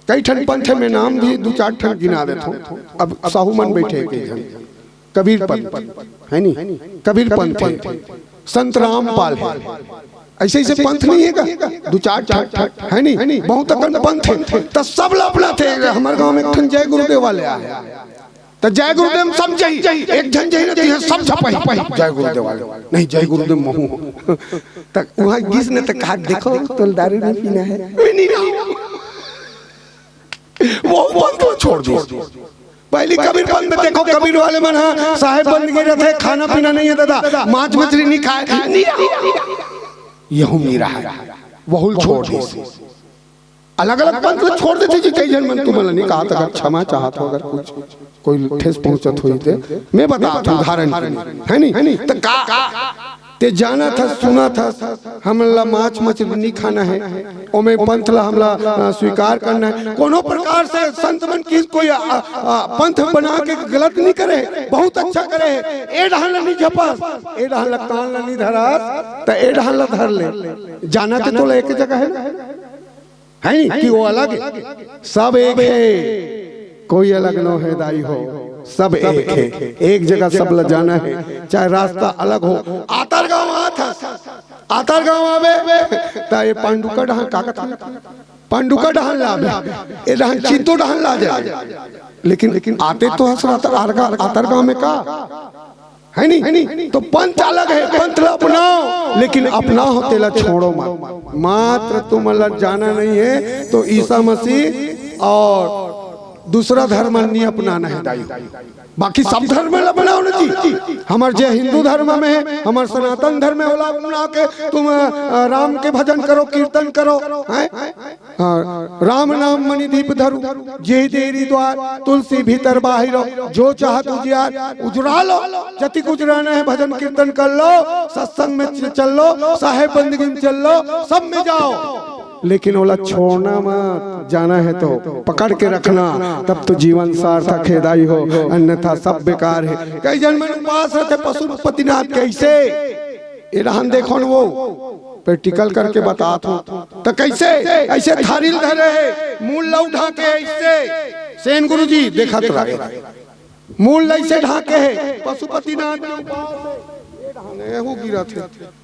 कई ठन पंथ में नाम भी दू चार ठन गिना देथों। अब साहू मन बैठे के झन, कबीर पंथ, है नी? कबीर पंथ है, संत रामपाल है, ऐसे ऐसे पंथ नहीं है का? दू चार ठन, है नी? बहुत अकन पंथ है। त सब ला अपनाथे। हमर गांव में एक ठन जय गुरुदेव वाले आए, त जय गुरुदेव सब जाही, एक झन जाही ना, तिहे सब झपाही, जय गुरुदेव वाले, नहीं, जय गुरुदेव महू। त वहां गिस न त कहा, देखो, तोल दारू नहीं पीना है, मैं नहीं रहूं। वो पंथ छोड़ दिस। पहली कबीर पंथ में देखो, कबीर वाले मन ह साहेब बंदगी रथे, खाना पीना नहीं है दादा, मांस मछली नहीं खाए, नहीं रहूं। यहू नहीं रहा, वहू छोड़ दिस। अलग-अलग पंथ ल छोड़ देथे जी, कई झन मन तुमन ल नहीं कहा, अगर क्षमा चाहत हो, अगर कुछ कोई ठेस पहुंचत होई ते, मैं बतात हूं उदाहरण के लिए, है नी? त का ते जानत हस, सुनत हस, हमन ला मांस मछली नहीं खाना है, ओमे पंथ ला हमला, अ, स्वीकार करना है। कोनो प्रकार से संत मन की कोई, अ, अ, पंथ बना के गलत नहीं करे, बहुत अच्छा करे है। ए डहान ला नहीं झपस, ए डहान ला कान ला नहीं धरस, त ए डहान ला धर ले। जाना तो तोला एक जगह है ना, है नी? कि वो अलग है, सब एक है, कोई अलग नो है दाई हो, सब एक है। एक जगह सब ल जाना है, चाहे रास्ता अलग हो। आतर गांव आत हस, आतर गांव आबे, त ये पांडुका डहान का कथे? पांडुका डहान ला आबे, ए डहान चिंतो डहान ला जाए। लेकिन, लेकिन आते तो हस आतर, आतर गांव में का? है नी? तो पंथ अलग है, पंथ ला अपनाओ, लेकिन अपनाओ तेला छोड़ो मत। मात्र तुमन ला जाना नहीं है तो ईसा मसीह और दूसरा धर्म नहीं अपनाना है दाई। बाकी सब धर्म ला अपनाओ ना जी। हमर जे हिंदू धर्म में है, हमर सनातन धर्म है, ओला अपना के तुम, अ, राम के भजन करो, कीर्तन करो, हैं? हाँ, राम नाम मणि दीप धरू, जेहि देरी द्वार, तुलसी भीतर बाहिरो, जो चाहत उजियार, उजरा लो, जतिक उजराना है, भजन कीर्तन कर लो, सत्संग में च-, चल लो, साहेब बंदगी में चल लो, सब में जाओ, लेकिन ओला छोड़ना मत। जाना है तो पकड़ के रखना, तब तो जीवन सार्थक है दाई हो, अन्यथा सब बेकार है। कई झन मन उपास रथे पशुपतिनाथ, कैसे? ए डहान देखो न वो, practical करके बतात हूं। त कैसे? ऐसे थारी ल धरे है, मूल ल ढांके ऐसे। सेन गुरुजी देखत रहे, मूल ल ऐसे ढांके है, पशुपतिनाथ के उपास है। एहू गिरत है,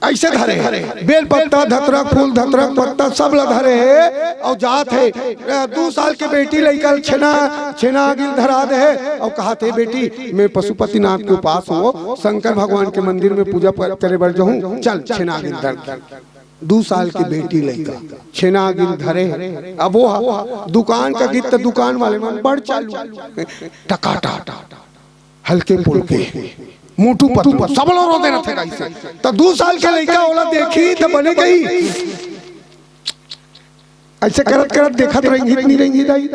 ऐसे धरे है, बेल पत्ता, धतरक फूल, धतरक पत्ता सब ल धरे है, अउ जात है। अ, दू साल के बेटी लइका ल छेना, छेना आगी ल धरा दे है, अउ कहत है, बेटी, मैं पशुपतिनाथ के उपास हूं, शंकर भगवान के मंदिर में पूजा प-, करे बर जाहूं, चल छेना आगी ल धर। दू साल के बेटी लइका छेना आगी ल धरे है। अब वो ह-, दुकान का गीत त दुकान वाले मन बड़ चालू, टका टका, हल्के फुल्के, मोटू पतलू, सब लोग रोते रहते हैं ऐसे। त दू साल के लइका ओला देखी त बने गई, ऐसे करत करत देखत रहेंगी, इतनी रहेंगी दाई।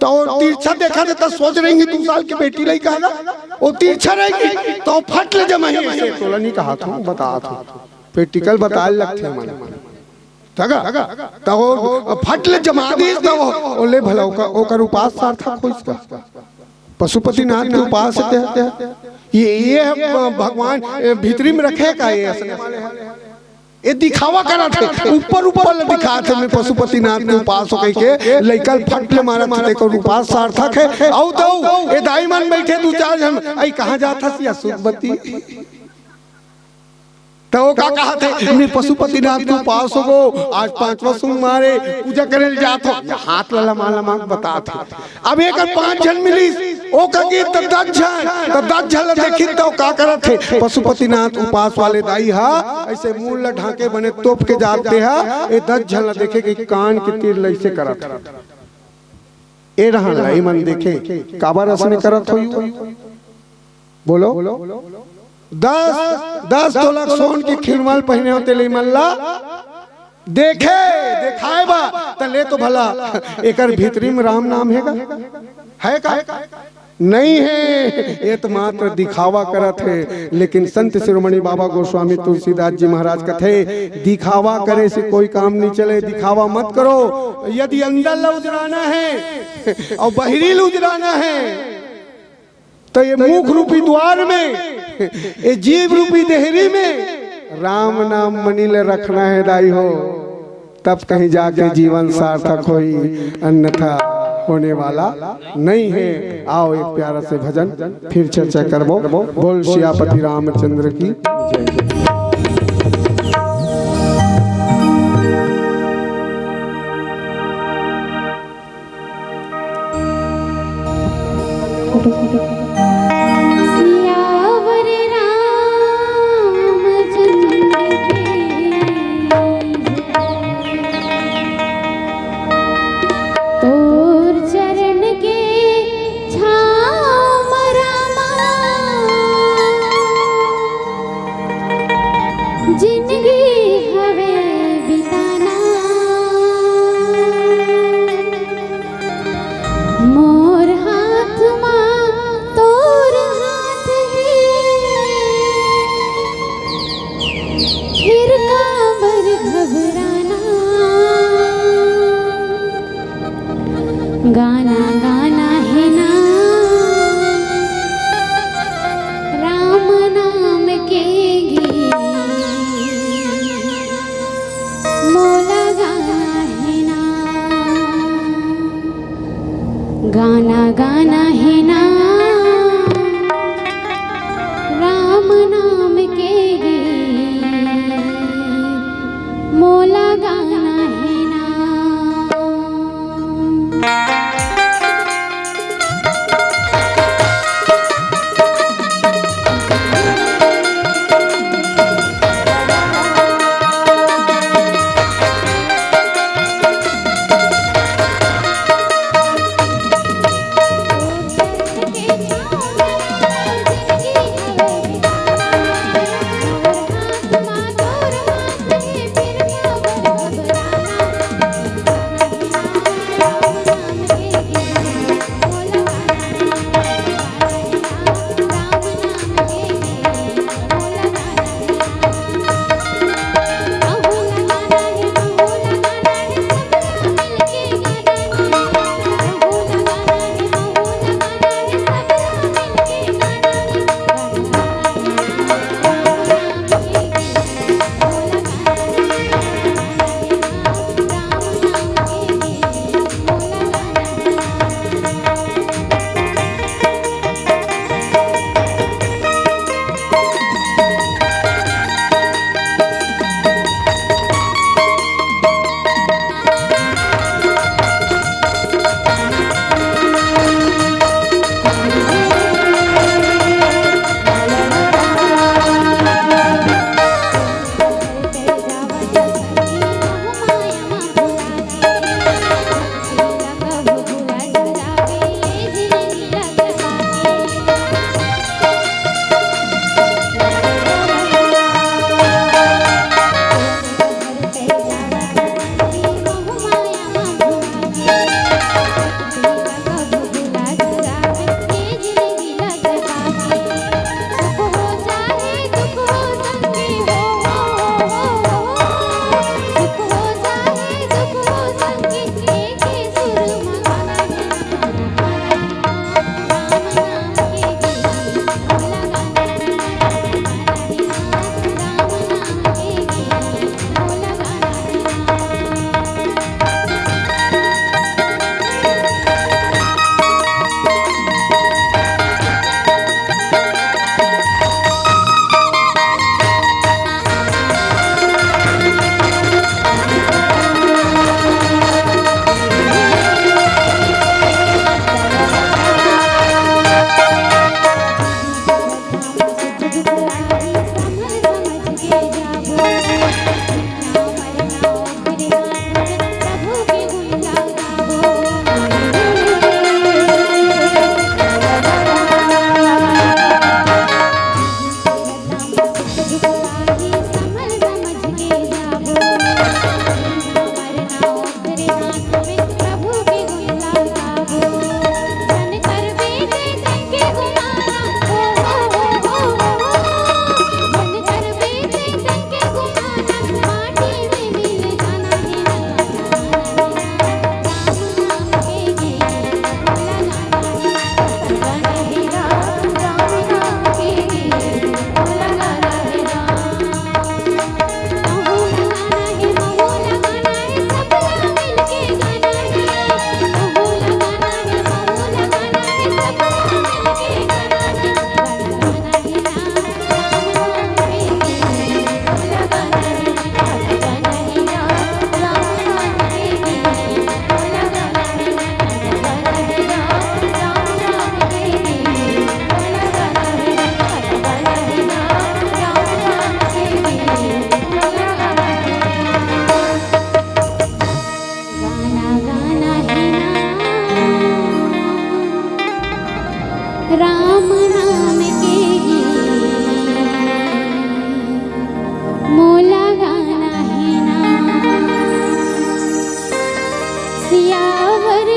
त वो तिरछा देखा देता, सोच रहेंगी दू साल के बेटी लइका है ना, वो तिरछा रहेंगी, त वो फट ले जमाही ऐसे। तोला नहीं कहा था, बता था, practical बताए लगते हैं मन। तगा? त वो फट ले जमा दिस, त वो, ओ ले भला, ओकर, ओकर उपास सार्थक होइस का? पशुपतिनाथ के उपास है, ये, ये है, अ, भगवान, अ, भीतरी में रखे का ये असली? ये दिखावा करत है, ऊपर ऊपर ले दिखात है, मैं पशुपतिनाथ के उपास हो कह के, लइका ल फट ले मारत है, तेकर उपास सार्थक है। अउ तो, ए दाई मन बैठे दू चार झन, आई कहाँ जात हस या सुखबती? त वो का कहत है, मैं पशुपतिनाथ के उपास हो गो, आज पांचवा सोमवार है, पूजा करे ल जात हो, या हाथ ला लमा लमा के बतात है। अब एक पांच झन मिलिस, ओ का गिस त दस झन, त दस झन ला देखिन त वो का करत है, पशुपतिनाथ उपास वाले दाई हा, ऐसे मूल ला ढांके बने तोप के जाते हा, ए दस झन ला देखे कि कान के तीर ल ऐसे करत है। ए रहन ला इमन देखे, काबर असने करत होई? बोलो। दस दस तोला सोन के खिरमल पहिने होते ले इमन ला देखे, देखाए बा। त ले तो भला, एकर भीतरी में राम नाम हे का? है का? नहीं है। ये तो मात्र दिखावा करत हे। लेकिन संत शिरोमणि बाबा गोस्वामी तुलसीदास जी महाराज कथे, दिखावा करे से कोई काम नहीं चले। दिखावा मत करो। यदि अंदर ला उजराना है और बहिरी ला उजराना है, तो ये मुख रूपी द्वार में, ये जीव रूपी देहरी में राम नाम मनी ले रखना है दाई हो, तब कहीं जाके जीवन सार्थक होई, अन्यथा होने वाला नहीं है। आओ एक प्यारा से भजन, फिर चर्चा करबो। बोल सियापति रामचंद्र की जय। सियावर रामचंद्र की जय। तोर चरण के छाँव म रामा, जिनगी हवे बिताना। मोर हाथ मा सियावर